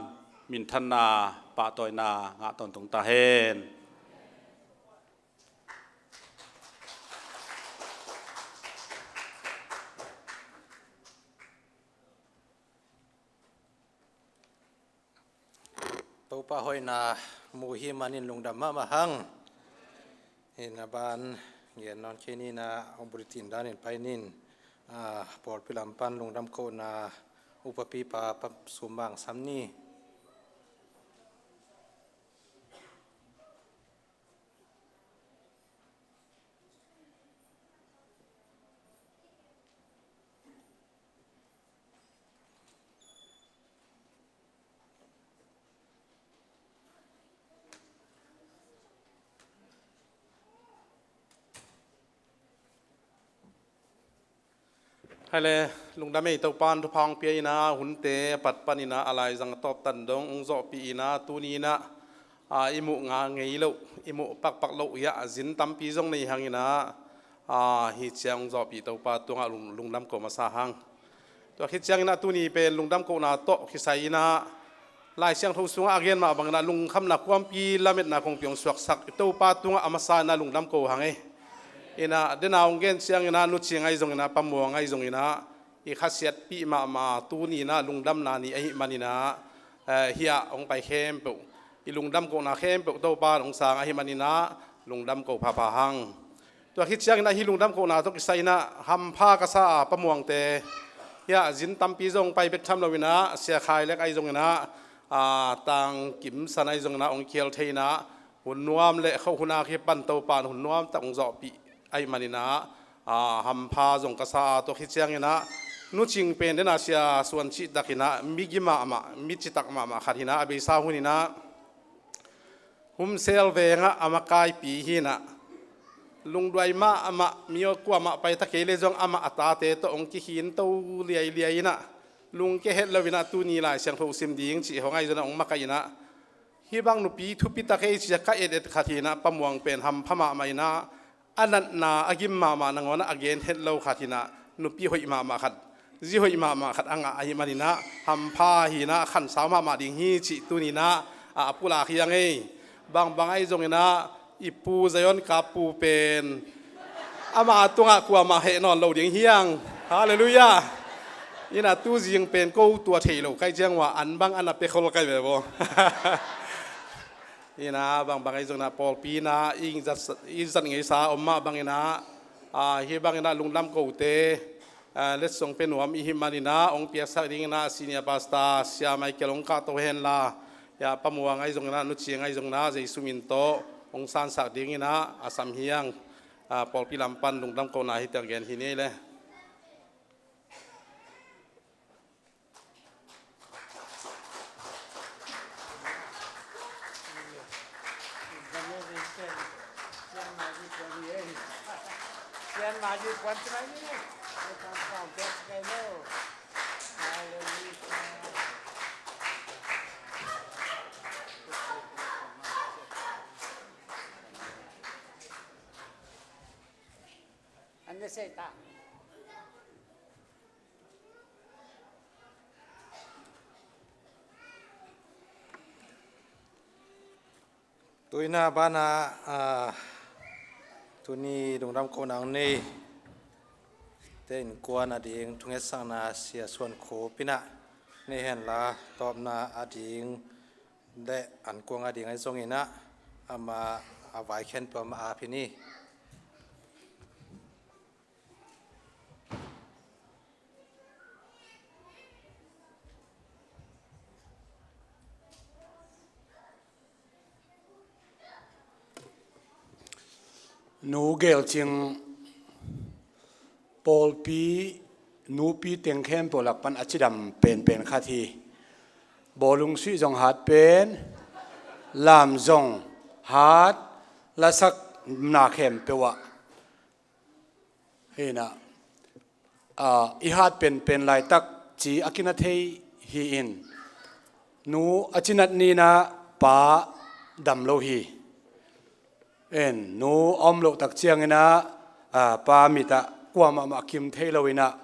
minthanna, pahtawina ngah tawntung ta hen. Pa hoihna mu hi manin lungdam mahmah hang. Hih na ban gen nawn kei ni na, hong bulletin danin pai nin, ah, pawlpi lam pan lungdam kohna upapipa pa sum bang sam ni. Hai le, lungdam ei, Topan thupha hong pia in ah, hunte a pat panin ah a laizang a tawp tan dong hong zawhpih in ah, tuni in ah, a, i muh ngah ngei loh, i muh pakpak loh, ia, zin tampi zong nei hang in ah, a, hih ciang hong zawhpih Topa tungah lung, lungdam ko masa hang. Tua khit ciangin ah tuni pen lungdam kohna tawh kisai in ah, Lai Siangtho sungah a gen mah bangin ah lungkhamna khuampi lametna kongpi hong suaksak i Topa tungah a masa in ah lungdam ko hang ei. In ah, dena hong gen ciangin ah Nu Cing ahi zongin ah, Pa Muang ahi zongin ah, i khasiatpih mahmah tuni in ah lungdamna ni ahih manin ah, eh, hiah hong pai khempeuh, i lungdam kohna khempeuh Topa in hong sang ahih manin ah lungdam ko phapha hang. Tua khit ciangin ah hih lungdam kohna tawh kisai in ah hampha ka sa a, Pa Muangte, hiah zin tampi zong pai bek tham loin ah, Sia Khai Lek ahi zongin ah, a, Tang Kim San ahi zongin ah hong khial thei in ah, hun nuam le khauh hun a kipan Topa in hun nuam tak hong zawhpih ahih manin ah, a, hampha zong ka sa a, tua khit ciangin ah Nu Cing pen dena Sia Suan cih takin ah migi mahmah, mi citak mahmah khat hi in ah, a beisa hun in ah Humsel vengah a makaipi hi in ah, lungduai mahmah, mi aw kuamah pai ta kei le zong amah a tate tawh hong kikhin to liailiai in ah, lungkia het lo in ah tuni Lai Siangtho sim ding cih hong ahi zong ah hong makaih in ah, hih bang nupi thupi ta kei ci-a ka et et khat hi in ah, Pa Muang pen hampha mahmah in ah, a natna a gim mahmah nangawn ah a gen het lo khat hi in ah, nupi hoih mahmah khat, zi hoih mahmah khat a ngah ahih manin ah hampha hi in ah, khansau mahmah ding hi cih tuni in ah, a, a pulak hi hang ei. Bangbang ahi zongin ah i Pu Zion Kap Pu pen ama tungah kuamah heh nawn lo ding hi hang. Halleluiah. In ah tu zing pen ko tua thei lo kai ciang ua an bang a na pia khol kai ve baw. In ah bangbang ahi zongin ah pawlpi in ah i zat, i zat ngeisa om mah bangin ah, a, hih bangin ah lungdam kote, a, letsong pia nuam i hih manin ah hong piaksak dingin ah Senior Pastor Sia Michael hong kahto hen la, ia, Pa Muang ahi zongin ah, Nu Cing ahi zongin ah, Jesu min tawh hong sansak dingin ah a sam hi hang. A, pawlpi lam pan lungdam kohna hih tak gen hi ni ei le. Tuina bana, a, tuni lungdam kohna nei te innkuan ading thungetsakna Sia Suan Khup in ah nei hen la, tawpna ading le ankuang ading ahi zongin ah ama a vai khen peuh ama ap hi ni. Nu Gelcing pawlpi nupi teng khempeuh lak pan a cidam penpen khat hi. Bawlung suih zong hat pen, lam zong hat, lasakna khempeuh ah hi in ah, a, i hat penpen laitak ci a kina thei hi in, nu a cinat ni in ah pa dam lo hi. En, nu a om loh tak ciangin ah, a, pa mit ah kuamah mah kim thei lo in ah,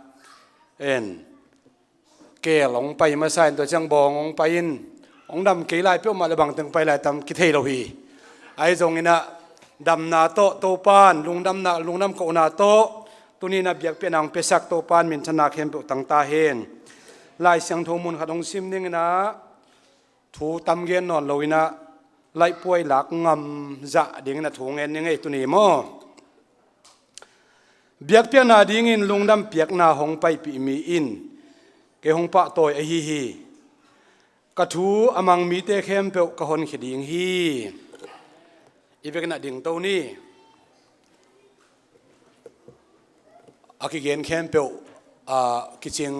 en, keel hong pai masa in, tua ciang bawng hong pai in, hong dam kei lai peuhmah le bangteng pai lai tam kithei lo hi. Ahi zongin ah damna tawh Topan lungdamna, lungdam kohna tawh tuni in ah biakpiakna hong piasak Topan minthanna khempeuh tang ta hen. Lai Siangtho mun khat hong sim dingin ah, Thu tam gen nawn lo in ah, laihpuai lak ngam zah ding in ah thu ngen ning ei tuni maw. Biakpiakna dingin lungdam piakna hong paipih mi in kei hong pahtawi ahi hi. Ka thu a mang mite khempeuh ka honkhia ding hi. I vekin ah dingto ni. A kigen khempeuh, ah, kicing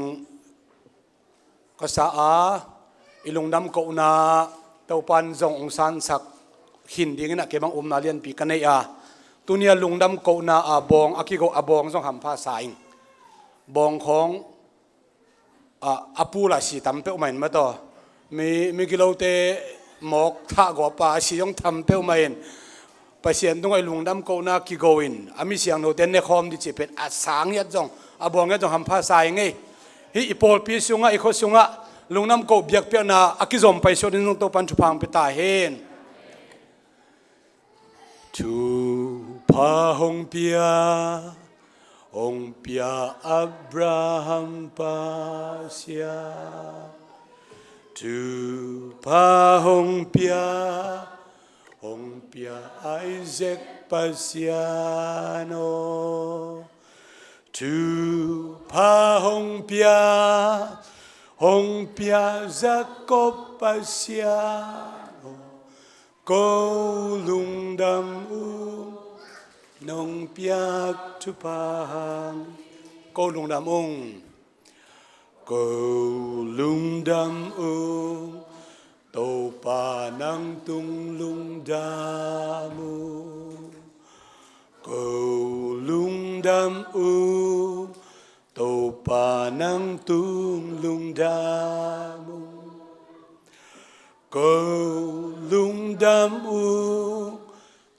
ka sa a, i lungdam kohna Topan zong hong sansak khin dingin ah kei bang upna lianpi ka nei a. Tuni a lungdam kohna a bawng a kigo a bawng zong hampha sa ing. Bawng khawng a, a pul a si tam peuhmah in mataw. Mi, migilote mawk thah gawp a si zong tam peuhmah in. Pasian tungah i lungdam kohna kigo in a mi siangthote nekhawm dih cih pen a sang hiat zong a bawng hiat zong hampha sa ing ei. Hih i pawlpi sungah i khua sungah lungdam koh biakpiakna a kizom paisuak ding zong Topan thupha hong pia ta hen. Thupha hong pia, hong pia Abraham Pasian. Thupha hong pia, hong pia Isaac Pasian aw. Thupha hong pia, hong pia Jacob Pasian aw. Ko lungdam ung, nong piak thupha hang. Ko lungdam ung. Ko lungdam ung, Topa nang tung lungdam ung. Ko lungdam ung, Topa nang tung lungdam ung. Ko lungdam ung,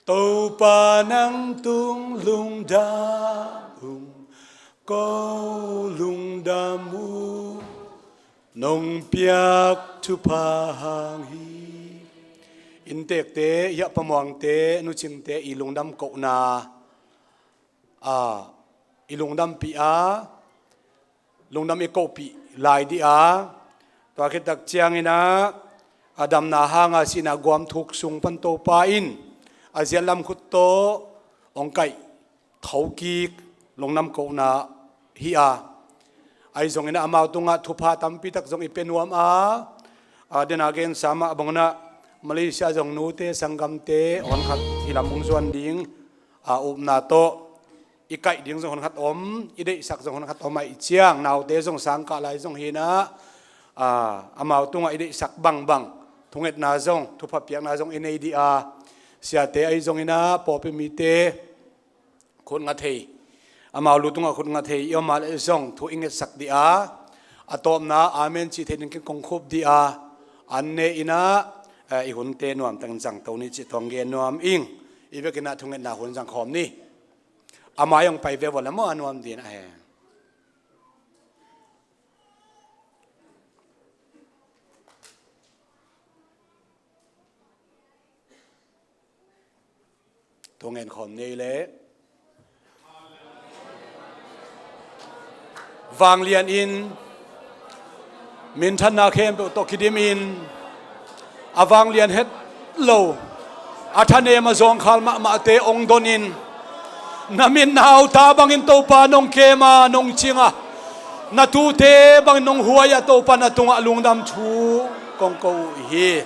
Topa nang tung lungdam ung. Ko lungdam ung, nong piak thupha hang hi. Inntekte, hiah pamuangte, nucingte i lungdam kohna a, i lungdampih a, lungdam i kohpih lai dih a, tua khit tak ciangin ah, a damna hanga sihna guam thuk sung pan Topa in a ziat lam khut tawh hong kaih thokik lungdam kohna hi a. Ahi zongin ah amau tungah thupha tampi tak zong i pia nuam a, a, dena gensa mah bangin ah Malaysia zong nute sanggamte hon khat hi lam hong zuan ding a upna tawh i kaih ding zong hon khat om, i deihsak zong hon khat om ahih ciang, naute zong sangkah lai zong hi in ah, a, amau tungah i deihsak bangbang thungetna zong, thupha piakna zong i nei dih a, siate ahi zongin ah pawlpi mite khut nga thei, amau lu tungah khut nga thei i om a leh zong thu i ngetsak dih a, a tawpna amen cih thei ding kong khup dih a, an ne in ah, eh, i hunte nuamtakin zangto ni cih tawh gen nuam ing. I vekin ah thungetna hun zang khawm ni. A mai hong pai ve vua le maw, a nuam ding a he. Thungen khawm ni le. Vanglian in minthanna khempeuh tawh kidim in, a vanglian het lo, a thanem a zawngkhal mahmahte hong don in, na mit na au ta bangin Topa nong kem a, nong cing a, na tute bangin nong huai a, Topa na tungah lungdam thu kong ko uh hi.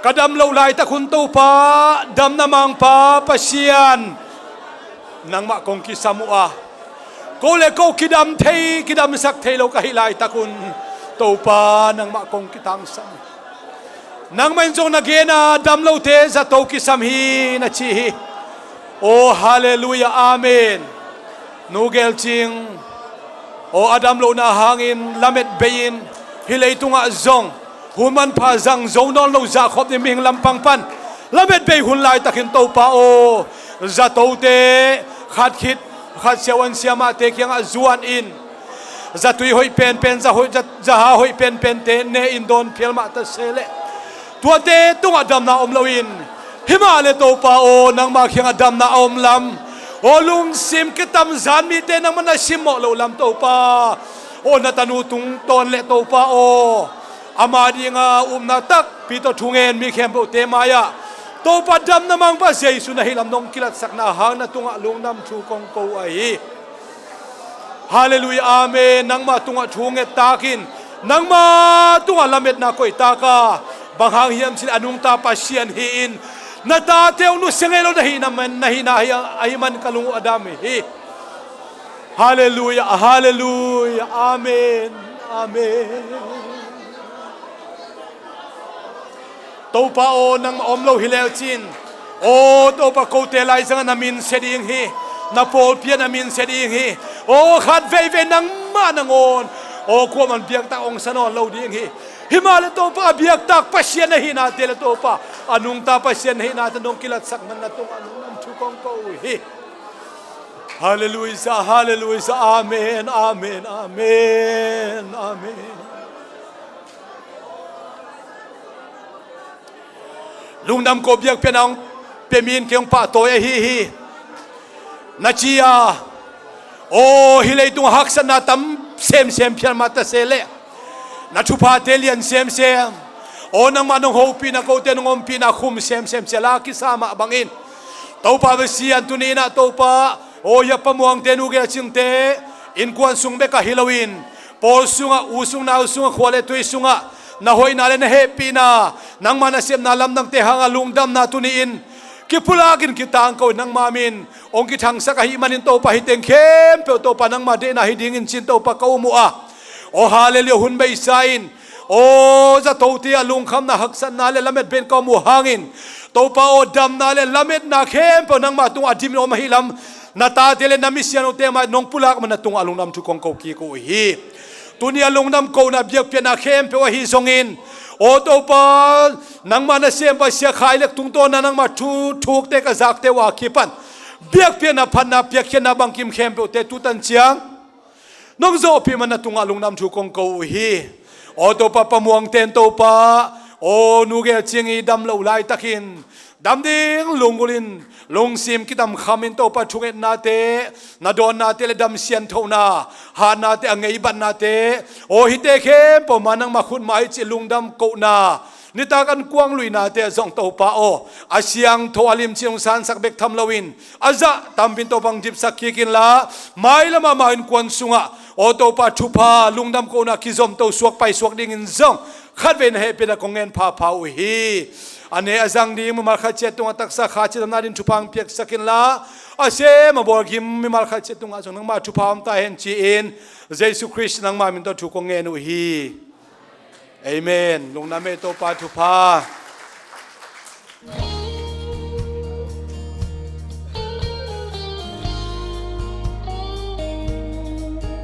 Ka dam loh laitak hun Topa, damna mangpa Pasian, nangmah kong kisam uh a, ko le ko kidam thei, kidamsak thei lo ka hih laitak hun Topa, nangmah kong kitangsam. Nangmah in zong na gen a, dam lote zato kisam hi na ci hi. Aw, halleluiah, amen. Nu Gelcing, aw, a dam lohna hangin lamet bei-in hih leitungah zong hun manpha zang zo nawn lo zahkhop ding mihing lampang pan lamet bei hun laitakin Topa aw, zatote khat khit khat siavuan siamahte kiangah zuan in, zatui hoih penpen, za hoih, za, zaha hoih penpente ne in dawn phial mah ta se leh, tuate tungah damna om loin, himah le Topa aw, nangma kiangah damna a om lam, aw, lungsim kitam zan mite nangmah na simmawh loh lam Topa, Aw na tanu tungtawn le Topa aw, ama dinga upna takpi tawh thungen mi khempeuhte mai-ah Topa damna mangpa Jesu na hihlam nong kilatsakna hang na tungah lungdam thu kong ko uh ahi. Halleluiah, amen. Nangmah tungah thu ngettakin, nangmah tungah lametna koihtaka, bang hang hiam cih leh a nungta Pasian hi-in na tate uh nusia ngei lo na hihna man, na hihna ahi, ahi man ka lung uh a dam hi. Halleluiah, halleluiah, amen, amen. Topa aw, nangmah om lo hi leucin, aw Topa, kote laizangah na min sia ding hi. Na pawlpi ah na min sia ding hi. Aw khat veivei nangmah nangawn, aw kuaman biaktak hong sa nawn lo ding hi. Himahleh Topa, a biaktak Pasian na hihnate le Topa, a nungta Pasian na hihnate nong kilatsak man na tungah lungdam thu kong ko uh hi. Halleluiah, halleluiah, amen, amen, amen, amen. Lungdam ko biakpiakna hong pia mi in kei hong pahtawi ahi hi. Na ci a, aw hih leitungah haksatna tam semsem phial mah ta se leh, na thuphate lian semsem, aw nangmah nong hopihna, kote nong ompihna khum semsem sia la kisa mah bangin, Topa Pasian, tuni in ah Topa, aw hia Pa Muangte, Nu Gel Cingte innkuan sung bekah hi loin, pawl sungah, u sung nau sungah, khua le tui sungah na hoihna le na hehpihna, nangmah nasepna lamdangte hanga lungdamna tuni-in kipulakin kitangko in, nangmah min hong kithangsak ahih manin Topa, hih teng khempeuh Topa nangmah deihna hi dingin ci-in Topa ka um uh a, aw halleluiah, hun beisa in, aw zatote ah lungkhamna, haksatna le lamet ben ka om uh hangin, Topa aw, damna le lametna khempeuh nangmah tungah a dimin om ahih lam, na tate le na misiangthote mai nong pulak man na tungah lungdam thu kong ko kik uh hi. Tuni a lungdam kohna biakpiakna khempeuh ahi zongin, aw Topa, nangmah nasem Pasian, Khai Lek tungtawn a nangmah thu thukte ka zakte uh a kipan biakpiakna, phatna, piakkhiatna bangkim khempeuhte tutan ciang nong zawhpih man na tungah lungdam thu kong ko uh hi. Aw Topa, Pa Muangte in Topa, aw Nu Gel Cing i dam loh laitakin, dam ding lunggulh in, lungsim kidamkham in Topa, thungetnate, na dawnnate le dam sianthona, hatnate, a ngeibatnate, aw hihte khempeuh mah nangmah khut mah hi cih lungdam kohna, nitak an kuang luihnate ah zong Topa aw, a siangtho a limci hong sansak bek tham loin, a zah tampi in Topa hong dipsak kik inla, mailam ah amau innkuan sungah aw Topa, thupha, lungdam kohna kizomto suak paisuak dingin zong khatvei na hehpihna kong ngen phapha uh hi. A ne a zang ding mimal khat ciat tungah taksa kha ciat damna ding thupha hong piaksak inla, a sem a bawl gim mimal khat ciat tungah zong nangmah thupha om ta hen ci-in, Jesu Khrist nangmah min tawh thu kong ngen uh hi. Amen. Lungdam ei, Topa thupha.